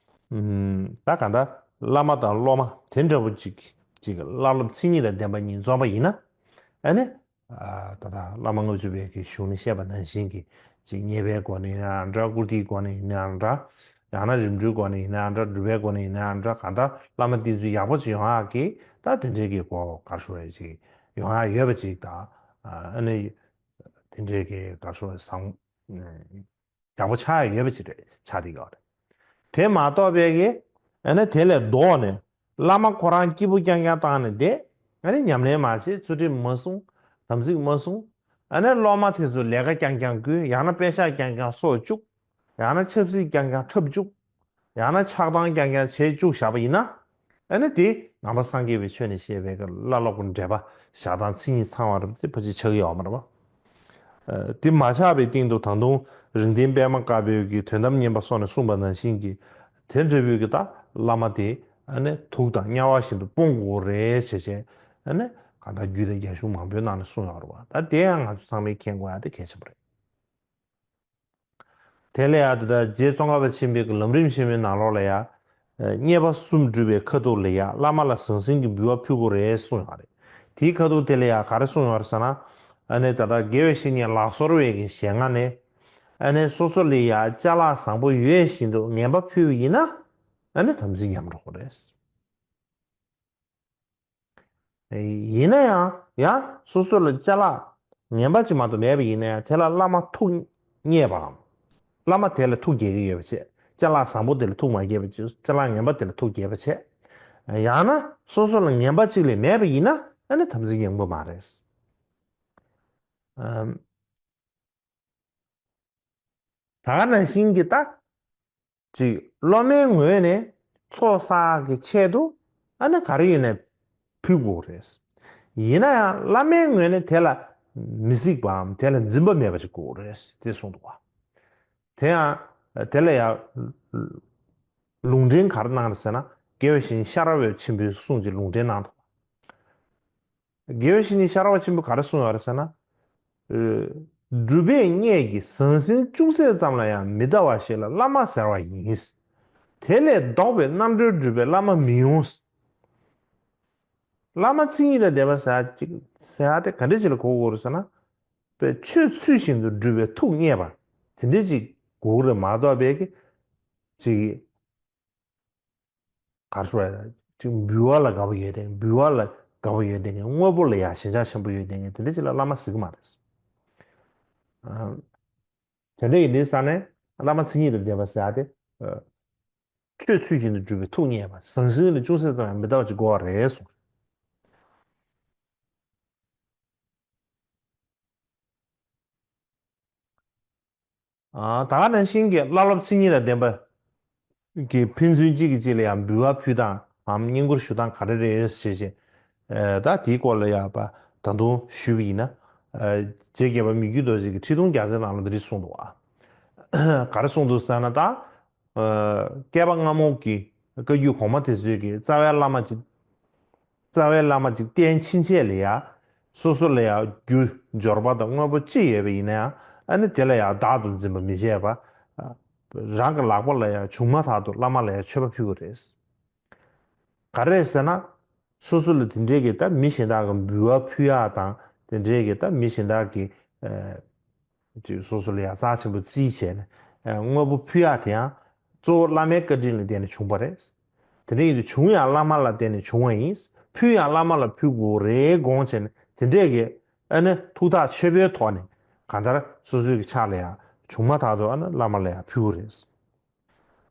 ཨུམ། ད་གང་ལྟར་བླ་མ་དང་སློབ་མ་དེ་འདྲ་པོ་ཅིག་ཅིག་བླ་སློབ་མཚན་ཉིད་དང་ལྡན་པ་གཉིས་འཛོམས་པ་ཡིན་ན། ཨ་ནི། ཨ། ད་ལྟ་བླ་མ་ལྔ་བཅུ་པའི་གི་གཞུང་ནས་བཤད་པ་ནང་བཞིན་གྱི་ཅིག་མཉེས་པའི་སྒོ་ནས་ཡིན་ན་འདྲ། བཀུར་སྟིའི་སྒོ་ནས་ཡིན་ན་འདྲ། ཡང་ན་རིམ་གྲོའི་སྒོ་ནས་ཡིན་ན་འདྲ། སྒྲུབ་པའི་སྒོ་ནས་ཡིན་ན་འདྲ། གང་ལྟར་བླ་མ་བསྟེན་ཚུལ་ཡག་པོ་ཅིག་ཡོང་ཡག་གི་ད་དེ་འདྲའི་གི་གོ- ག་རེ་ཞུ་དགོས་རེད། ཅིག་ཡོང་ཡག་ཡོད་པ་ཅིག་དང་། ཨ་ནི་དེ་འདྲའི་གི་ག་རེ་ཞུ་དགོས་རེད། བཟང་། ཡག་པོ་ཆགས་ཡ་ཡོད་པ་ཅིག་རེད། ཆགས་བསྡད་ཡོད་རེད། དེ་མ་གཏོགས་པའི་གི་ཨ་ནི་དེ་ལས་ལྡོག་ནས་བླ་མ་ཁོ་རང་སྐྱིད་པོ་རྐྱང་རྐྱང་བཏང་ནས་བསྡད། ཨ་ནི་ཉམས་ལེན་མ་བྱེད། ཚུལ་ཁྲིམས་མ་སྲུང་། དམ་ཚིག་མ་སྲུང་། ཨ་ནི་སློབ་མ་དེ་ཚོ་ལས་ཀ་རྐྱང་རྐྱང་བསྐུལ། ཡང་ན་པེ་ཤག་རྐྱང་རྐྱང་གསོག་བཅུག་ཡང་ན་ཆབ་སྲིད་རྐྱང་རྐྱང་འཁྲབ་བཅུག་ཡང་ན་ཆགས་སྡང་རྐྱང་རྐྱང་བྱེད་བཅུག་བཞག་པ་ཡིན་ན། ཨ་ནི་དེ་ནང་པ་སངས་རྒྱས་པའི་ཆོས་ནས་བཤད་པའི་བླ་སློབ་ཀྱི་འབྲེལ་པ་བཞག་སྟངས་མཚན་ཉིད་ཚང་བ་རེད་པ། དེ་ཕལ་ཆེར་ཆགས་ཀྱི་ཡོད་མ་རེད་པ། ཨ། དེ་མ་ཆགས་པའི་སྟེང་དུ་ད་དུང་ རིགས་ལྡན་པད་མ་དཀར་པོའི་གི་དོན་དམ་བསྙེན་པ་སོགས་ནས་གསུངས་པ་ནང་བཞིན་གྱི་དེ་འདྲ་བོའི་གི་ད་བླ་མ་དེ་ཨ་ནི་དུག་དང་དམྱལ་བ་བཞིན་དུ་སྤོང་དགོས་རེད་ཞེས་བྱས་ཨ་ནི་གང་ལྟར་རྒྱུད་སྡེ་རྒྱ་གཞུང་མང་པོའི་ནང་ནས་གསུངས་ཡོད་རེད་བ། ད་དེ་ཡང་ང་ཚོ་ཚང་མས་མཁྱེན་དགོས་ཡ་དེ་གལ་ཆེན་པོ་རེད། དེ་ལས་ཡང་དེ་ལྟར་རྗེ་ཙོང་ཁ་པ་ཆེན་པོའི་གི་ལམ་རིམ་ཆེན་མོའི་ནང་ལོགས་ལ་ཡང་། ཨ། མཉེས་པ་གསུམ་སྒྲུབ་པའི་ཁ་ཐུག་ལ་ཡང་བླ་མ་ལ་ཟང་ཟིང་གི་འབུལ་བ་ཕུལ་དགོས་རེད་གསུངས་ཡོད་རེད། དེའི་ཁ་ཐུག་དེ་ལ་ཡང་ག་རེ་གསུངས་ཡོད་རེད་ཟེར་ན། ཨ་ནི་ད་ལྟ་དགེ་བའི་བཤེས་གཉེན་ལག་སོར་བའི་གི་ཞལ་སྔ་ནས། ཨ་ནི་སོ་སོ་ལ་ཡང་ཅ་ལག་བཟང་པོ་ཡོད་བཞིན་དུ་ངན་པ་ཕུལ་བ་ཡིན་ན། ཨ་ནི་དམ་ཚིག་ཉམས་འགྲོ་གི་རེད། ཡིན་ན་ཡང་ཡང་སོ་སོ་ལ་ཅ་ལག་ངན་པ་ཅིག་མ་གཏོགས་མེད་པ་ཡིན་ན་ཡང་དེ་ལ་བླ་མ་ཐུགས་མཉེས་པའམ། བླ་མ་དེ་ལ་ཐུགས་དགྱེས་ཀྱི་ཡོད་པ་བྱས། ཅ་ལག་བཟང་པོ་དེ་ལ་ཐུགས་མ་དགྱེས་པ་བྱས། ཅ་ལག་ངན་པ་དེ་ལ་ཐུགས་དགྱེས་པ་བྱས། ཡང་ན་སོ་སོ་ལ་ངན་པ་ཅིག་ལས་མེད་པ་ཡིན་ན་ཨ་ནི་དམ་ཚིག་ཉམས་པོ་མ་རེད། ཨམ། ད་ག་ནང་བཞིན་གྱི་ད། ཅིག་སློབ་མའི་ངོས་ནས་ཚོགས་བསགས་ཀྱི་ཆེད་དུ་ཨ་ནི་ག་རེ་ཡིན་ནའི་ཕུལ་དགོས་རེད། ཡིན་ན་ཡང་བླ་མའི་ངོས་ནས་དེ་ལ་མི་གཟིགས་པའམ་དེ་ལ་འཛིན་པ་མེད་པ་ཅིག་དགོས་རེད་དེ་གསུངས་འདུག་བ། དེ་ཡང་དེ་ལ་ཡང་ལུང་འདྲེན་ག་རེ་གནང་རེད་ཟེར་ན། དགེ་བའི་བཤེས་གཉེན་ཤ་ར་བའི་ཆེན་པོའི་གསུང་གི་ལུང་འདྲེན་གནང་འདུག་བ། དགེ་བའི་བཤེས་གཉེན་ཤ་ར་བ་ཆེན་པོས་ག་རེ་གསུངས་ཡོད་རེད་ཟེར་ན། སྒྲུབ་པའི་གནས་ཀྱི་ཟང་ཟིང་ཅུང་ཟད་ཙམ་ལ་ཡང་མི་ལྟ་བ་ཞིག་ལ་བླ་མ་ཟེར་བ་ཡིན། དེ་ལས་ལྡོག་པའི་རྣམ་གྲོལ་སྒྲུབ་པའི་བླ་མ་མི་ཡོང་། བླ་མ་མཚན་ཉིད་དང་ལྡན་པ་ཟེར་ཅིག་ཟེར་ཡ་དེ་ག་འདྲ་ཅིག་ལ་གོ་དགོས་རེད་ཟེར་ན། པའི་ཆོས་ཚུལ་བཞིན་དུ་སྒྲུབ་པའི་ཐུགས་མཉེས་པ་དེ་འདྲ་ཅིག་དགོས་ཀྱི་རེད་མ་གཏོགས་པའི་གི་ཅིག་གར་སོ་ཡ་ཅིག་འབུལ་བ་ལ་དགའ་པོ་ཡོད་དེ། འབུལ་བ་ལ་དགའ་པོ་ཡོད་དེ། དངོས་པོ་ལ་ཡང་ཞེན་ཆགས་ཆེན་པོ་ཡོད་དེ། དེ་འདྲ་ཅིག་ལ་བླ་མ་ཟེར་གི་མ་རེད། ཨ། དེ་འདྲ་ཡིན་དུས་ས་ནས་བླ་མ་མཚན་ཉིད་དང་ལྡན་པ་ཟེར་ཡ་དེ། ཨ། ཆོས་ཚུལ་བཞིན་དུ་སྒྲུབ་པའི་ཐུགས་མཉེས་པ། ཟང་ཟིང་ལ་ཅུང་ཟད་ཙམ་ཡང་མི་ལྟ་བ་ཅིག་དགོས་པ་རེད་གསུངས། ཨ། ད་ག་ནང་བཞིན་གྱི་བླ་སློབ་མཚན་ཉིད་དང་ལྡན་པ་གི་ཕན་ཚུན་གཅིག་གིས་གཅིག་ལ་ཡང་འབུལ་བ་ཕུལ་སྟངས་འམ་བསྙེན་བཀུར་ཞུ་སྟངས་ག་རེ་རེད་ཞེས་བྱས། ཨ། ད་དེའི་སྐོར་ལ་ཡང་པ་ད་དུང་ཞུས་པ་ཡིན་ན། ཨ། རྗེ་བརྒྱད་པ་མི་བསྐྱོད་རྡོ་རྗེ་གིས་ཁྲི་གདུང་རྒྱ་མཚོའི་ནང་ལ་འདི་རིགས་གསུངས་འདུག་བ། ག་རེ་གསུངས་འདུག་ཟེར་ན་ད། ཨ། བསྐལ་པ་སྔ་མོ་གི་བཀའ་བརྒྱུད་གོང་མ་དེ་ཚོས་ཀྱི་རྩ་བའི་བླ་མ་ཅིག་རྩ་བའི་བླ་མ་ཅིག་བསྟེན་ཕྱིན་ཆད་ལ་ཡང་སོ་སོ་ལ་ཡང་རྒྱུ་འབྱོར་པ་དང་དངོས་པོ་ཅི་ཡོད་པ་ཡིན་ན་ཡང་ཨ་ནི་དེ་ལ་ཡང་བདག་ཏུ་འཛིན་པ་མི་བྱེད་པ། རང་གི་ལག་པ་ལ་ཡང་བྱུང་མ་ཐག་ཏུ་བླ་མ་ལ་ཡང་མཆོད་པ་ཕུལ་དགོས་རེད། ག་རེ་ཟེར་ན། སོ་སོ་ལ་དེ་འདྲའི་གི་ད་མི་གཞན་དག་གི་འབུལ་བ་ཕུལ་ཡག་དང་དེ་འདྲའི་གི་ད་མི་གཞན་དག་གི་ཨ། ཅིག་སོ་སོ་ལ་ཡང་རྩ་ཆེན་པོ་བརྩིས་བྱས་ནས་དངོས་པོ་ཕུལ་ཡག་དེ་ཡང་གཙོ་བོ་བླ་མའི་བཀའ་དྲིན་ལ་བརྟེན་ནས་བྱུང་བ་རེད། དེ་འདྲ་ཡིན་དུས་བྱུང་ཡང་བླ་མ་ལ་བརྟེན་ནས་བྱུང་བ་ཡིན། ཕུལ་ཡང་བླ་མ་ལ་ཕུལ་དགོས་རེད་དགོངས་བྱས་ནས་དེ་འདྲས་ཀྱི་ཨ་ནི་ཐུགས་ཐག་ཆོད་པོའི་ཐོག་ནས་གང་ལྟར་སོ་སོའི་གི་ཕྱག་ལ་ཡང་བྱུང་མ་ཐག་ཏུ་ཨ་ནི་བླ་མ་ལ་ཡང་ཕུལ་དགོས་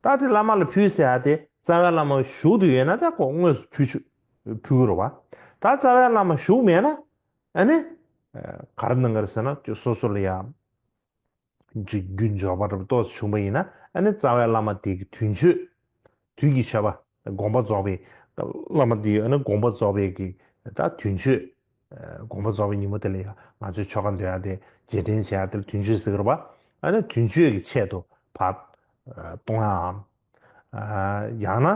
རེད། ད་དེ་བླ་མ་ལ་ཕུལ་ཟེར་ཡ་དེ་རྩ་བའི་བླ་མ་བཞུགས་དུ་ཡོད་ན་ད་ཁོ་དངོས་སུ་ཕུལ་ཆུ་ཕུལ་དགོས་རེད་བ། ད་རྩ་བའི་བླ་མ་བཞུགས་མེད་ན་ཨ་ནི་ག་རེ་གནང་གི་རེད་ཟེར་ན་སོ་སོ་ལ་ཡང་ཅིག་རྒྱུ་འབྱོར་པ་འདྲ་པོ་ཏོག་ཙམ་བྱུང་པ་ཡིན་ན་ཨ་ནི་རྩ་བའི་བླ་མ་དེ་གི་དུས་མཆོད། དུས་ཀྱི་མཆོད་པ་དགོངས་པ་རྫོགས་པའི་བླ་མ་དེ་ཨ་ནི་དགོངས་པ་རྫོགས་པའི་གི་ད་དུས་མཆོད། དགོངས་པ་རྫོགས་པའི་ཉིན་མོ་དེ་ལ་ཡང་ང་ཚོས་ཆོ་ག་འདོན་ཡ་དེ་རྗེས་དྲན་བྱེད་ཡ་དེ་ལ་དུས་མཆོད་ཟེར་གི་རེད་པ། ཨ་ནི་དུས་མཆོད་ཀྱི་ཆེད་དུ་ཕར་གཏོང་ཡའམ། ཡང་ན་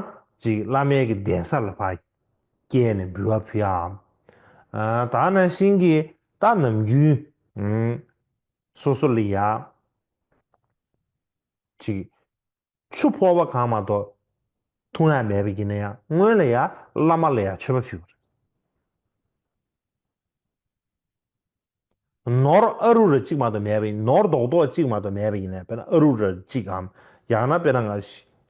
ཅིག་བླ་མའི་གི་གདན་ས་ལ་ཕར་བསྐྱལ་ནས་འབུལ་བ་ཕུལ་ཡའམ། ད་ནང་བཞིན་གྱི་ད་ནམ་རྒྱུན་སོ་སོ་ལ་ཡ་ཅིག་ཆུ་ཕོར་པ་གང་མ་གཏོགས་འཐུང་ཡ་མེད་པ་ཡིན་ན་ཡང་སྔོན་ལ་ཡ་བླ་མ་ལ་ཡ་མཆོད་པ་ཕུལ་བ་རེད། ནོར་ཨ་རུ་ར་གཅིག་མ་གཏོགས་མེད་པ་ཡིན། ནོར་རྡོག་རྡོག་གཅིག་མ་གཏོགས་མེད་པ་ཡིན་ན་དཔེར་ན་ཨ་རུ་ར་གཅིག་གམ། ཡང་ན་དཔེར་ན་ང་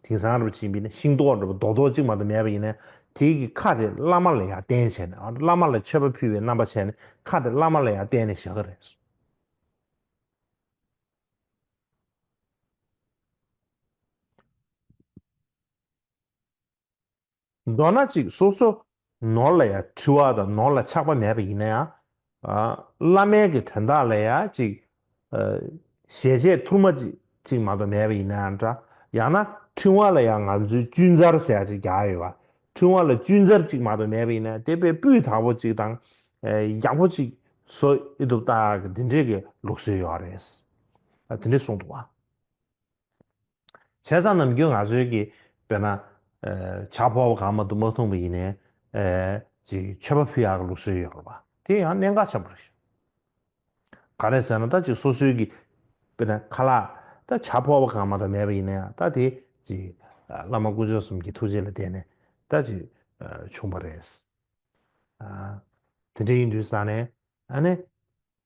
དེང་སང་ར་བ་ཅིག་ཡིན་པ་ཡིན་ན་ཤིང་ཏོག་འདྲ་པོ་རྡོག་རྡོག་གཅིག་མ་གཏོགས་མེད་པ་ཡིན་ན་དེའི་གི་ཁ་དེ་བླ་མ་ལ་ཡ་བསྟན་བྱས་ནས་བླ་མ་ལ་མཆོད་པ་ཕུལ་བའི་རྣམ་པ་བྱས་ནས་ཁ་དེ་བླ་མ་ལ་ཡ་བསྟན་ནས་བཞག་གི་རེད། མདོར་ན་ཅིག་སོ་སོ་ནོར་ལ་ཡང་འཁྲི་བ་དང་ནོར་ལ་ཆགས་པ་མེད་པ་ཡིན་ན་ཡང་། ཨ། བླ་མའི་གི་དོན་དག་ལ་ཡང་ཅིག་ཨ། ཞལ་ཆད་ཐུར་མ་ཅིག་ཅིག་མ་གཏོགས་མེད་པ་ཡིན་ན་ཡང་འདྲ། ཡང་ན་ཕྲེང་བ་ལ་ཡང་ང་ཚོས་གཅུན་ཚར་ཟེར་ཡ་ཅིག་རྒྱག་ཡོད་པ། ཕྲེང་བ་ལ་གཅུན་ཚར་ཅིག་མ་གཏོགས་མེད་པ་ཡིན་ན་དེ་དཔེ་སྤུས་དག་པོ་ཅིག་དང་། ཨ། ཡག་པོ་ཅིག་བཟོ་ཨེ་ཐུབ་ལྟ་གི་འདི་འདྲའི་གི་ལུགས་སྲོལ་ཡོད་རེད། དེ་འདྲས་གསུངས་འདུག་བ། བྱས་ཙང་ནམ་རྒྱུན་ང་ཚོའི་གི་དཔེར་ན་ཨ་ཇ་ཕོར་པ་གང་མ་གཏོགས་མ་འཐུང་བ་ཡིན་ནའི་ཨ་ཅིག་མཆོད་པ་ཕུལ་ཡག་གི་ལུགས་སྲོལ་ཡོད་རེད་བ། དེ་ཡང་གནད་འགག་ཆེན་པོ་རེད། ག་རེ་ཟེར་ན་ད་ཅིག་སོ་སོའི་གི་དཔེར་ན་ཁ་ལག་ད་ཇ་ཕོར་པ་གང་མ་གཏོགས་མེད་པ་ཡིན་ན་ཡང་ད་དེ་ཅིག་བླ་མ་དཀོན་མཆོག་གསུམ་གྱི་ཐུགས་རྗེ་ལ་བརྟེན་ནས་ད་ཅིག་བྱུང་བ་རེད། དེ་འདྲ་ཡིན་དུས་ཙང་ནས་ཨ་ནི་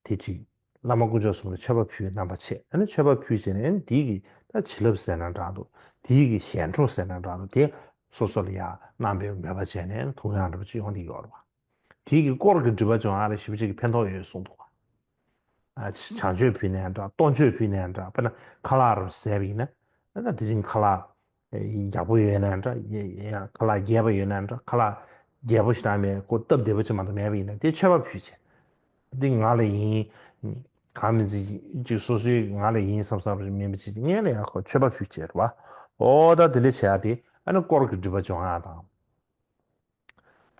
དེ་ཅིག་བླ་མ་དཀོན་མཆོག་གསུམ་ལ་མཆོད་པ་ཕུལ་བའི་རྣམ་པ་བྱས། ཨ་ནི་མཆོད་པ་ཕུལ་བྱས་ནས་ཨ་ནི་དེའི་གི་ད་བྱིན་རླབས་ཟེར་ན་འདྲ་འདུག་དེའི་གི་ཞལ་འཕྲོག་ཟེར་ན་འདྲ་འདུག་དེ་སོ་སོ་ལ་ཡང་བསྣམས་པའི་མོས་པ་བྱས་ནས་ཨ་ནི་འཐུང་ཡག་འདྲ་པོ་ཅིག་ཡོང་བསྡད་ཡོད་རེད་བ། དེའི་གི་དཀོར་གྱི་སྒྲིབ་པ་སྦྱོང་ཡག་ལ་ཞེ་པོ་ཅིག་གི་ཕན་ཐོགས་ཡོད་གསུངས་འདུག་བ། ཨ་ཆང་མཆོད་ཕུལ་ནའང་འདྲ། གཏོར་མཆོད་ཕུལ་ནའང་འདྲ། དཔེར་ན་ཁ་ལག་རུ་ཟས་པ་ཡིན་ན་ཨ་ད་དེ་རིང་ཁ་ལག་ཡག་པོ་ཡོད་ན་འདྲ། ཡ་ཡ་ཁ་ལག་རྒྱས་པ་ཡོད་ན་འདྲ། ཁ་ལག་རྒྱས་པོ་ཞེ་དྲག་མེད། ཁོ་སྟབས་བདེ་པོ་ཅིག་མ་གཏོགས་མེད་པ་ཡིན་ན་དེ་མཆོད་པ་ཕུལ་བྱས། འདི་ང་ལ་ཡིན། གང་མིན་ཚིག་ཅིག་སོ་སོའི་ང་ལ་ཡིན་བསམ་བསམ་རེ་མིན་པ་ཅིག་ངས་ལ་ཡང་ཁོ་མཆོད་པ་ཕུལ་བྱས་རེད་བ། ཨོ་ད་དེ་འདྲ་བྱས་ཡག་དེ་ཨ་ནི་དཀོར་གྱི་སྒྲིབ་པ་སྦྱོང་ཡག་དང་།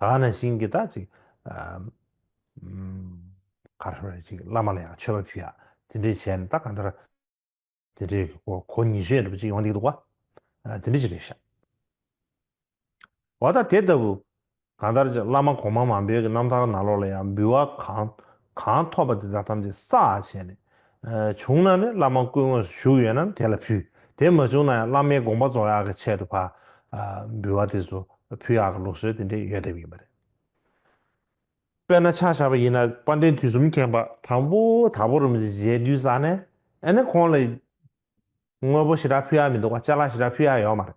ད་ག་ནང་བཞིན་གྱི་ད་ཅིག་ཨ་ཨམ་ག་རེ་ཟེར་ཅིག་བླ་མ་ལ་ཡང་མཆོད་པ་ཕུལ་ཡག་དེ་འདྲ་བྱས་ནས་ད་གང་ལྟར་དེ་འདྲའི་གོ་གོ་ཉི་ཤུ་འདྲ་པོ་ཅིག་ཡོང་བསྡད་ཀྱི་འདུག་བ། ཨ་དེ་འདྲ་ཅིག་རེད་ཤག་འོ་ད་དེ་ལྟ་བུ་གང་ལྟར་ཅིག་བླ་མ་གོང་མ་མང་པོའི་གི་རྣམ་ཐར་ནང་ལོགས་ལ་ཡང་འབུལ་བ་གང་གང་ཐོབ་པ་དེ་དག་ཐམས་ཅད་བསགས་བྱས་ནས་ཨ་བྱུང་ན་ནི་བླ་མ་སྐུ་དངོས་སུ་བཞུགས་ཡོད་ན་ནི་དེ་ལ་ཕུལ། དེ་མ་བྱུང་ན་ཡང་བླ་མའི་དགོངས་པ་རྫོགས་ཡག་གི་ཆེད་དུ་ཕར་ཨ་འབུལ་བ་དེ་ཚོ་ཕུལ་ཡག་གི་ལུགས་སྲོལ་དེ་འདྲ་ཡོད་བསྡད་པ་ཡིན་པ་རེད། དཔེར་ན་ཆ་བཞག་པ་ཡིན་ན་དཔལ་ལྡན་དུས་གསུམ་མཁྱེན་པ་དང་པོ་དྭགས་པོ་རིན་པོ་ཆེ་མཇལ་དུས་ཙ་ནས་ཨ་ནི་ཁོང་ལ་དངོས་པོ་ཞེ་དྲག་ཕུལ་ཡག་མི་འདུག་ག་ཅ་ལག་ཞེ་དྲག་ཕུལ་ཡག་ཡོད་མ་རེད།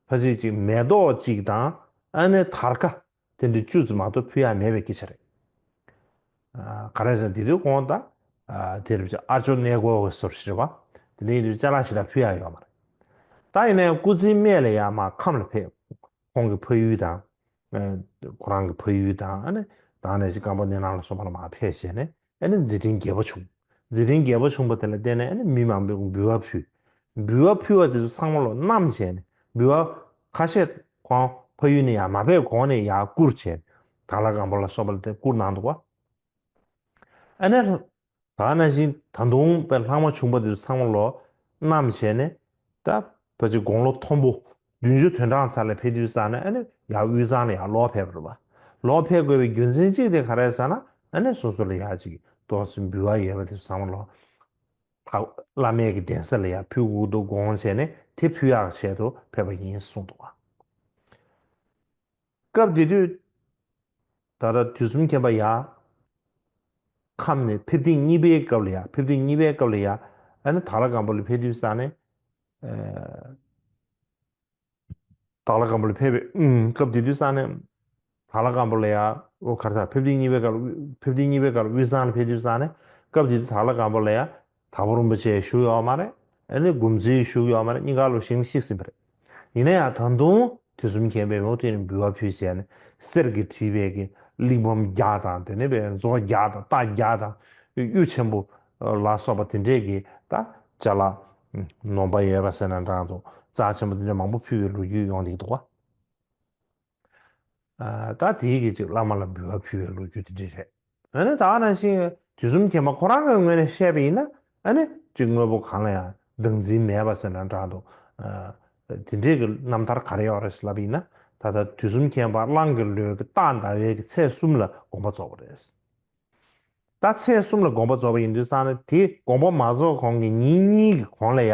ཕལ་ཆེར་ཅིག་མེ་ཏོག་གཅིག་དང་ཨ་ནི་དར་དཀར་དེ་འདྲ་བཅུ་ཙམ་མ་གཏོགས་ཕུལ་ཡག་མེད་པའི་སྐད་ཆ་རེད། ཨ་ག་རེ་ཟེར་དེ་དུས་ཁོང་ད་ཨ་དེ་རིང་ཨ་ཅོ་གནས་སྐོར་གྱི་ཟུར་ཞེས་པ་དེ་འདྲ་ཡིན་དུས་ཅ་ལག་ཞེ་དྲག་ཕུལ་ཡག་ཡོད་མ་རེད། ད་ཡིན་ན་ཡང་སྐུ་ཚེའི་སྨད་ལ་ཡང་མར་ཁམས་ལ་ཕེབས། ཁོང་གི་ཕ་ཡུལ་དང་། ཨ་ཁོ་རང་གི་ཕ་ཡུལ་དང་ཨ་ནི་ད་ནས་ཅིག་སྐམ་པོ་ནེ་ནང་ལ་སོགས་པ་ལ་མར་ཕེབས་བྱས་ནས་ཨ་ནི་མཛད་འཕྲིན་རྒྱས་པོ་བྱུང་། མཛད་འཕྲིན་རྒྱས་པོ་བྱུང་བ་དེ་ལ་བརྟེན་ནས་ཨ་ནི་མི་མང་པོས་འབུལ་བ་ཕུལ། འབུལ་བ་ཕུལ་བ་དེ་ཚོ་ཚང་མ་ལོ་བསྣམས་བྱས་ནས་འབུལ་བ་ཁ་ཤས་ཁོང་ཕ་ཡུལ་ནས་ཡར་མ་ཕེབས་གོང་ནས་ཡར་བསྐུར་བྱས། དྭགས་ལྷ་སྒམ་པོ་ལ་སོགས་པ་ལ་དེ་བསྐུར་གནང་འདུག་བ། ཨ་ནི། ད་ག་ནང་བཞིན་ད་དུང་དཔེ་ལྷག་མ་བྱུང་བ་དེ་ཚོ་ཚང་མ་ལོ་བསྣམས་བྱས་ནས་ད་ཕལ་ཆེར་དགུང་ལོ་མཐོན་པོ་བདུན་ཅུ་དོན་གྲངས་ཚར་ལ་ཕེབས་དུས་ཙ་ནས་ཨ་ནི་ཡར་དབུས་གཙང་ལ་ཡར་ལོག་ཕེབས་པ་རེད་པ། ལོག་ཕེབས་དགོས་པའི་རྒྱུ་མཚན་གཅིག་དེ་ག་རེ་ཟེར་ན་ཨ་ནི་སོ་སོ་ལ་ཡར་ཅིག་ཏོག་ཙམ་འབུལ་བ་ཡོད་པ་དེ་ཚོ་ཚང་མ་ལོ་ད་བླ་མའི་གི་གདན་ས་ལ་ཡར་ཕུལ་དགོས་འདུག་དགོངས་བྱས་ནས་དེ་ཕུལ་ཡག་ཆེད་དུ་ཕེབས་པ་ཡིན་གསུངས་འདུག་བ། སྐབས་དེ་དུས་ད་ལྟ་དུས་གསུམ་མཁྱེན་པ་ཡར་ཁམས་ནས་ཕེབས་ཐེངས་གཉིས་པའི་སྐབས་ལ་ཡ། ཕེབས་ཐེངས་གཉིས་པའི་སྐབས་ལ་ཡ། ཨ་ནི་དྭགས་ལྷ་སྒམ་པོ་ལ་ཕེབས་དུས་ཙ་ནས། ཨ་དྭགས་ལྷ་སྒམ་པོ་ལ་ཕེབས་པའི་ཨུམ་སྐབས་དེ་དུས་ཙ་ནས་དྭགས་ལྷ་སྒམ་པོ་ལ་ཡ། ཨོ་ག་རེ་ཟ། ཕེབས་ཐེངས་གཉིས་པའི་སྐབས། ཕེབས་ཐེངས་གཉིས་པའི་སྐབས་དབུས་གཙང་ལ་ཕེབས་དུས་ཙ་ནས་སྐབས་དེ་དུས་དྭགས་ལྷ་སྒམ་པོ་ལ་ཡ། དྭགས་པོ་རིན་པོ་ཆེ་བཞུགས་ཡོད་མ་རེད། ཨ་ནི་དགོན་རྩིས་བཞུགས་ཡོད་མ་རེད། གཉིས་ཀ་ལོ་ཞེ་གཅིག་ཟིན་པ་རེད། ཡིན་ན་ཡང་ད་དུང་དུས་གསུམ་མཁྱེན་པས་མུ་མཐུད་ནས་འབུལ་བ་ཕུལ་བྱས་ནས་གསེར་གྱིས་བྲིས་པའི་གི་གླེགས་བམ་བརྒྱ་དང་། དེ་ནས་པའི་མཛོ་བརྒྱ་དང་། རྟ་བརྒྱ་དང་། གཡུ་ཆེན་པོ་ལ་སོགས་པ་དེ་འདྲས་ཀྱི་ད་ཅ་ལག་ནོར་འབབ་ཡོད་པ་ཟེར་ན་འདྲ་འདུག་རྩ་ཆེན་པོ་དེ་འདྲས་མང་པོ་ཕུལ་བའི་ལོ་རྒྱུས་ཡོང་བསྡད་ཀྱི་འདུག་བ། ཨ་ད་དེའི་གི་ཅིག་བླ་མ་ལ་འབུལ་བ་ཕུལ་བའི་ལོ་རྒྱུས་དེ་འདྲ་རེད། ཨ་ནི་ད་ག་ནང་བཞིན་དུས་གསུམ་མཁྱེན་པ་ཁོ་རང་གི་ངོས་ནས་བཤད་པ་ཡིན་ན་ཨ་ནི་ཅིག་དངོས་པོ་གང་ལ་ཡང་བདག་འཛིན་མེད་པ་ཟེར་ན་འདྲ་འདུག་ཨ་དེ་འདྲའི་གི་རྣམ་ཐར་ག་རེ་ཡོད་རེད་ཟེར་ལབ་པ་ཡིན་ན། ད་ལྟ་དུས་གསུམ་མཁྱེན་པ་གླང་གི་ལུས་ཀྱི་སྟག་ཟླ་བའི་གི་ཚེས་གསུམ་ལ་དགོངས་པ་རྫོགས་པ་རེད། ད་ཚེས་གསུམ་ལ་དགོངས་པ་རྫོགས་པ་ཡིན་དུས་ཙང་ནས་དེ་དགོངས་པ་མ་རྫོགས་གོང་གི་ཉིན་གཉིས་ཀྱི་གོང་ལ་ཡ།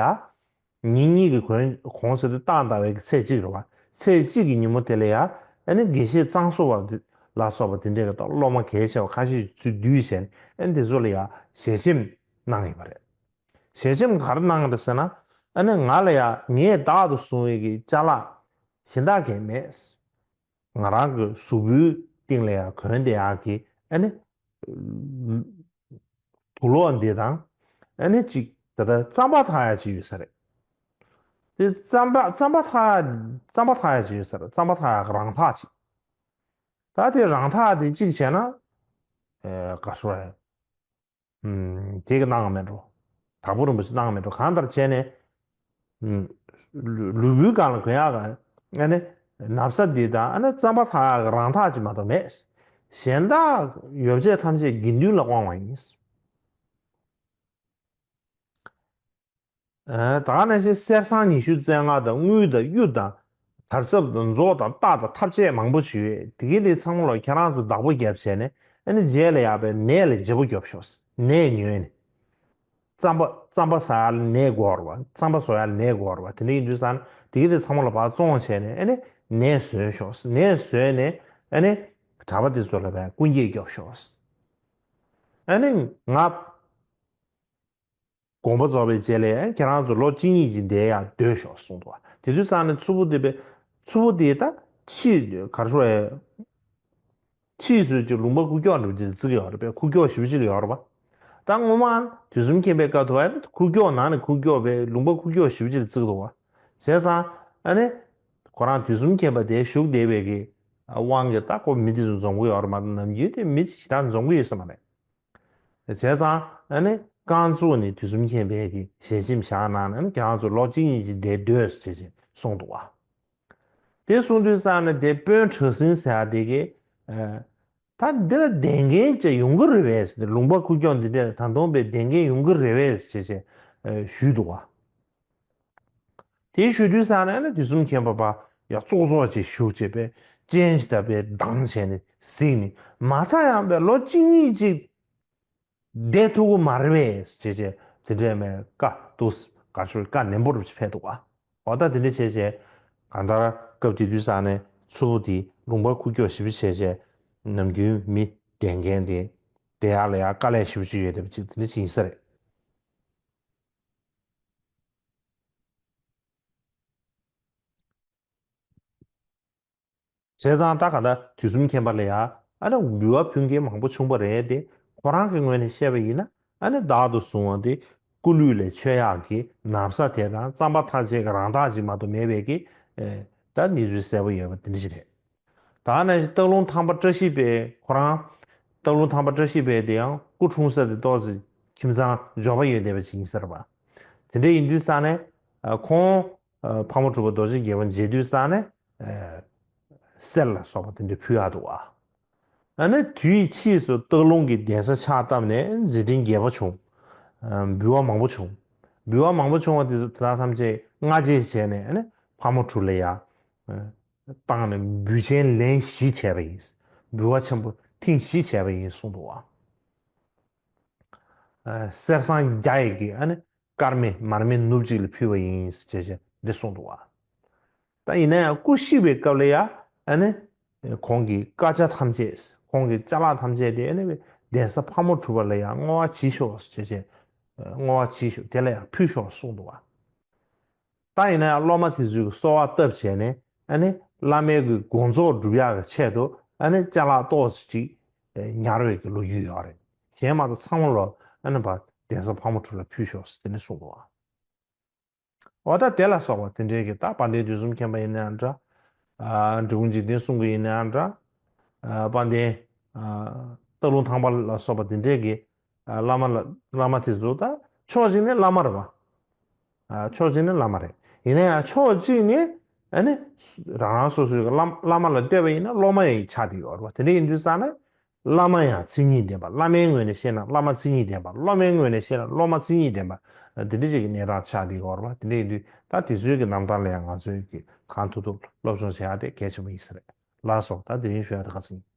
ཉིན་གཉིས་ཀྱི་གོང་གོང་ཟེར་དུས་སྟག་ཟླ་བའི་གི་ཚེས་གཅིག་རེད་བ། ཚེས་གཅིག་གི་ཉིན་མོ་དེ་ལ་ཡ། ཨ་ནི་དགེ་བཤེས་གཙང་བསོ་བ་ལ་སོགས་པ་དེ་འདྲས་ཀྱི་ད་སློབ་མ་གལ་ཆེ་བ་ཁ་ཤས་ཚུར་བསྡུས་བྱས་ནས་ཨ་ནི་དེ་ཚོ་ལ་ཡ་ཞལ་ཆེམས་གནང་ཡོད་པ་རེད། ཞལ་ཆེམས་ག་རེ་གནང་ཡོད་རེད་ཟེར་ན། ཨ་ནི་ང་ལ་ཡ་ངས་བདག་ཏུ་བཟུང་བའི་གི་ཅ་ལག་གཞན་དག་གས་མེད། ང་རང་གི་གཟུགས་པོའི་སྟེང་ལ་ཡང་གོན་བསྡད་ཡག་གི་ཨ་ནི་དུག་ལོག་འདི་དང་། ཨ་ནི་ཅིག་ད་ལྟ་རྩམ་པ་འཐག་ཡག་ཅིག་ཡོད་ས་རེད། དེ་རྩམ་པ་རྩམ་པ་འཐག་ཡག་རྩམ་པ་འཐག་ཡག་ཅིག་ཡོད་ས་རེད། རྩམ་པ་འཐག་ཡག་གི་རང་འཐག་ཅིག་ད་དེ་རང་འཐག་དེ་གཅིག་བྱས་ན། ཨེ་ག་རེ་ཟེར། ཨུམ། དེ་གི་གནང་བ་མེད་འགྲོ། དྭགས་པོ་རིན་པོ་ཆེ་གནང་བ་མེད་འགྲོ། གང་ལྟར་བྱས་ནས། ཨུམ། ལུས་ལུས་པོའི་སྒང་ལ་གོན་ཡག་ག་ཨ་ནི་ན་བཟའ་འདི་དང་ཨ་ནི་རྩམ་པ་འཐག་ཡག་གི་རང་འཐག་ཅིག་མ་གཏོགས་མེད། གཞན་དག་ཡོ་བྱད་ཐམས་ཅད་དགེ་འདུན་ལ་དབང་བ་ཡིན། ད་ག་ནང་བཞིན་གསེར་སྲང་ཉི་ཤུ་རྩ་ལྔ་དང་དངུལ་དང་གཡུ་དང་དར་ཚབ་དང་མཛོག་དང་རྟགས་དང་ཐབ་ཆས་མང་པོ་ཞིག་ཡོད། དེ་གི་དེ་ཚང་མ་ལ་ཁྱེད་རང་ཚོ་བདག་པོ་བརྒྱབ་བྱས་ནས་ཨ་ནི་རྗེས་ལ་ཡག་པའི་ནས་ལ་བརྗེ་པོ་རྒྱོབ་ཤོག་ནས་ཉོས་ནས། རྩམ་པ་རྩམ་པ་ཟ་ཡ་ལ་ནས་དགོས་རེད་བ། རྩམ་པ་བཟོ་ཡ་ལ་ནས་དགོས་རེད་བ། དེ་འདྲ་ཡིན་དུས་ཙང་ནས་དེ་གི་དེ་ཚང་མ་ལ་ཕར་བཙོང་བྱས་ནས་ཨ་ནི་ནས་བཟོས་ཤོག་ནས་བཟོས་ནས་ཨ་ནི་གྲྭ་པ་དེ་ཚོ་ལ་ཕར་སྐུ་འགྱེད་རྒྱོབ་ཤོག་ཨ་ནི་ང་དགོངས་པ་རྫོགས་པའི་རྗེས་ལ་ཁྱེད་རང་ཚོ་ལོ་གཅིག་གཉིས་ཀྱི་བསྡད་ཡག་སྡོད་ཤོག་གསུངས་འདུག་བ། དེ་དུས་ཙང་ནས་མཚུར་ཕུ་དེ་པས་མཚུར་ཕུ་དེ་ད་ཕྱིས་ག་རེ་ཟེར། ཕྱིས་སུ་ཅིག་ལུང་པ་ཁུག་ཀྱོག་འདྲ་པོ་ཅིག་བརྩི་གི་ཡོད་རེད་པས། ཁུག་ཀྱོག་ཞེ་པོ་ཅིག་ལ་ཡོད་རེད་པ། ད་སྔོན་མ་དུས་གསུམ་མཁྱེན་པའི་སྐབས་དུ་བ་ཁུག་ཀྱོག་ནང་ནས་ཁུག་ཀྱོག་པས་ལུང་པ་ཁུག་ཀྱོག་ཞེ་པོ་ཅིག་ལ་བརྩི་གི་འདུག་བ། བྱས་ཙང་ཨ་ནི་ཁོ་རང་དུས་གསུམ་མཁྱེན་པ་དེ་བཞུགས་བསྡད་པའི་གི་དབང་གིས་ད་ཁོ་མི་དེ་ཚོ་འཛོམས་གི་ཡོད་རེད་མ་གཏོགས་ནམ་རྒྱུན་དེ་མི་ཞེ་དྲག་འཛོམས་གི་ཡོད་ས་མ་རེད། བྱས་ཙང་ཨ་ནི་རྐང་བཙུགས་ནས་དུས་གསུམ་མཁྱེན་པའི་གི་ཞལ་ཆེམས་བཞག་གནང་ནས་ཨ་ནི་ཁྱེད་རང་ཚོ་ལོ་གཅིག་གཉིས་ཀྱི་བསྡད་སྡོད་ཟེར་བྱས་གསུངས་འདུག་བ། དེ་གསུངས་དུས་ཙང་ནས་དེ་དཔོན་གྲགས་འཛིན་ཟེར་ཡ་དེ་གིས་ཨ་ད་འདི་ལ་བསྡད་མཁན་ཅིག་ཡོང་གི་རེད་པས་ཟེར་ཏེ། ལུང་པ་ཁུག་ཀྱོག་འདི་འདྲ་ད་དུང་པའི་བསྡད་མཁན་ཡོང་གི་རེད་པས་ཟེར་བྱས་ཨ་ཞུས་འདུག་བ། དེ་ཞུ་དུས་ཙང་ནས་ཨ་ནི་དུས་གསུམ་མཁྱེན་པ་ཕར་ཡ་ཙོག་ཙོག་ཅིག་བཞུགས་བྱས་པས་སྤྱན་ཅིག་ད་པས་གདངས་བྱས་ནས་གཟིགས་ནས། མ་མཐའ་ཡང་པས་ལོ་གཅིག་གཉིས་ཅིག་བསྡད་ཐུབ་ཀྱི་མ་རེད་པས་ཟེར་བྱས་དེ་འདྲས་མས་བཀའ་འདུག་ག་ཞུ་བཀའ་ནན་པོ་རུ་ཕེབས་འདུག་བ། འོ་ད་དེ་འདྲས་བྱས་བྱས་གང་ལྟར་སྐབས་དེ་དུས་ཙང་ནས་མཚུར་ཕུ་དེ་ལུང་པ་ཁུག་ཀྱོག་ཞེ་པོ་བྱས་བྱས་ནམ་རྒྱུན་མི་བསྡད་མཁན་དེ་བསྡད་ཡག་ལ་ཡང་དཀའ་ལས་ཞེ་པོ་ཅིག་ཡོད་བསྡད་པ་ཅིག་དེ་འདྲས་ཅིག་ཡིན་ས་རེད། བྱས་ཙང་ད་ག་ད་དུས་གསུམ་མཁྱེན་པ་ལ་ཡ་ཨ་ནི་འབུལ་བ་ཕུལ་མཁན་མང་པོ་བྱུང་བ་རེད་དེ། ཁོ་རང་གི་ངོས་ནས་བཤད་པ་ཡིན་ན་ཨ་ནི་བདག་ཏུ་བཟུང་བ་དེ་སྐུ་ལུས་ལས་མཆོད་ཡག་གི་ན་བཟའ་དེ་དང་རྩམ་པ་ཐམས་ཅད་ཀྱི་རང་རྟགས་ཅིག་མ་གཏོགས་མེད་པའི་གི་ཨེ་ད་གནས་ཚུལ་གསལ་པོ་ཡོད་པ་དེ་འདྲ་ཞིག་རེད། ད་ནང་བཞིན་སྟག་ལུང་ཐང་པ་བཀྲ་ཤིས་དཔལ་ཁོ་རང་། སྟག་ལུང་ཐང་པ་བཀྲ་ཤིས་དཔལ་དེ་ཡང་སྐུ་འཁྲུངས་ས་དེ་ཏོག་ཙམ་ཁྱིམ་ཚང་འབྱོར་པ་ཡོད་བསྡད་པ་ཅིག་ཡིན་ས་རེད་པ། དེ་འདྲ་ཡིན་དུས་ཙང་ནས་ཨ་ཁོང་ཨ་ཕག་མོ་གྲུ་པ་རྡོ་རྗེ་རྒྱལ་པོ་མཇལ་དུས་ཙང་ནས་ཨ་གསེར་ལ་སོགས་པ་དེ་འདྲ་ཕུལ་ཡག་འདུག་བ། ཨ་ནི་དུས་ཕྱིས་སུ་སྟག་ལུང་གི་གདན་ས་ཕྱག་བཏབ་ནས་མཛད་འཕྲིན་རྒྱས་པ་བྱུང་། ཨ་འབུལ་བ་མང་པོ་བྱུང་། འབུལ་བ་མང་པོ་བྱུང་བ་དེ་ཚོ་དེ་དག་ཐམས་ཅད་སྔ་རྗེས་བྱས་ནས་ཨ་ནི་ཕག་མོ་གྲུ་ལ་ཡ་ཨ་བཏང་ནས་འབུལ་ཆེན་ལན་བཞི་བྱས་པ་ཡིན། འབུལ་བ་ཆེན་པོ་ཐེངས་བཞི་བྱས་པ་ཡིན་གསུངས་འདུག་བ། ཨ་གསེར་སྲང་བརྒྱ་ཡི་གི་ཨ་ནི་དཀར་མེ་མར་མེ་ནུབ་གཅིག་ལ་ཕུལ་བ་ཡིན་ཞེས་བྱས་འདི་གསུངས་འདུག་བ། ད་ཡིན་ན་ཡང་སྐུ་གཤེགས་པའི་སྐབས་ལ་ཡང་ཨ་ནི་ཁོང་གི་བཀའ་ཆ་ཐམས་ཅད་ཁོང་གི་ཅ་ལག་ཐམས་ཅད་དེ་ཨ་ནི་གདན་ས་ཕག་མོ་གྲུ་པ་ལ་ཡང་བསྔོ་བ་བྱེད་ཤོག་ཞེས་བྱས་བསྔོ་བ་བྱེད་ཤོག་དེ་ལ་ཡང་ཕུལ་ཤོག་གསུངས་འདུག་བ། ད་ཡིན་ན་ཡང་སློབ་མ་དེ་ཚོས་གསོལ་བ་བཏབ་བྱས་ནས་ཨ་ནི་བླ་མའི་གི་དགོངས་རྫོགས་སྒྲུབ་ཡག་གི་ཆེད་དུ་ཨ་ནི་ཅ་ལག་ཏོག་ཙམ་ཅིག་ཉར་བའི་གི་ལོ་རྒྱུས་ཡོད་རེད། གཞན་མ་གཏོགས་ཚང་མ་ལོ་ཨ་ནི་བ་གདན་ས་ཕག་མོ་གྲུ་ལ་ཕུལ་ཤོག་ཟེར་དེ་ནས་གསུངས་འདུག་བ། འོ་ད་དེ་ལ་སོགས་པ་དེ་འདྲའི་གི་ད་དཔལ་ལྡན་དུས་གསུམ་མཁྱེན་པ་ཡིན་ནའང་འདྲ། ཨ་འབྲི་གུང་འཇིག་རྟེན་གསུམ་གྱི་ཡིན་ནའང་འདྲ། ཨ་དཔལ་ལྡན་ཨ་སྟག་ལུང་ཐང་པ་ལ་སོགས་པ་དེ་འདྲའི་གི་ཨ་བླ་མ་ལ་བླ་མ་དེ་ཚོ་ད་ཕྱོགས་གཅིག་ནས་བླ་མ་རེད་པ། ཨ་ཕྱོགས་གཅིག་ནས་བླ་མ་རེད། ཡིན་ན་ཡང་ཕྱོགས་གཅིག་ནས་ཨ་ནི་རང་རང་སོ་སོའི་བླ་བླ་མ་ལ་ལྟོས་པ་ཡིན་ན་སློབ་མ་ཡང་ཆགས་བསྡད་ཡོད་རེད་པ། དེ་འདྲ་ཡིན་དུས་ཙང་ནས་བླ་མ་ཡང་མཚན་ཉིད་ལྡན་པ། བླ་མའི་ངོས་ནས་བཤད་ན་བླ་མ་མཚན་ཉིད་ལྡན་པ། སློབ་མའི་ངོས་ནས་བཤད་ན་སློབ་མ་མཚན་ཉིད་ལྡན་པ། དེ་འདྲ་ཅིག་གི་གནས་སྟངས་ཆགས་བསྡད་ཡོད་རེད་པ། དེ་འདྲ་ཡིན་དུས་ད་དེ་ཚོའི་གི་རྣམ་ཐར་ལ་ཡང་ང་ཚོས་གི་གང་ཐུབ་ཐུབ་སློབ་སྦྱོང་བྱེད་ཡག་དེ་གལ་ཆེན་པོ་ཡིན་ས་རེད། ལགས་སོ། ད་དེ་རིང་ཞུ་ཡག་དེ་ག་ཚོད་ཡིན།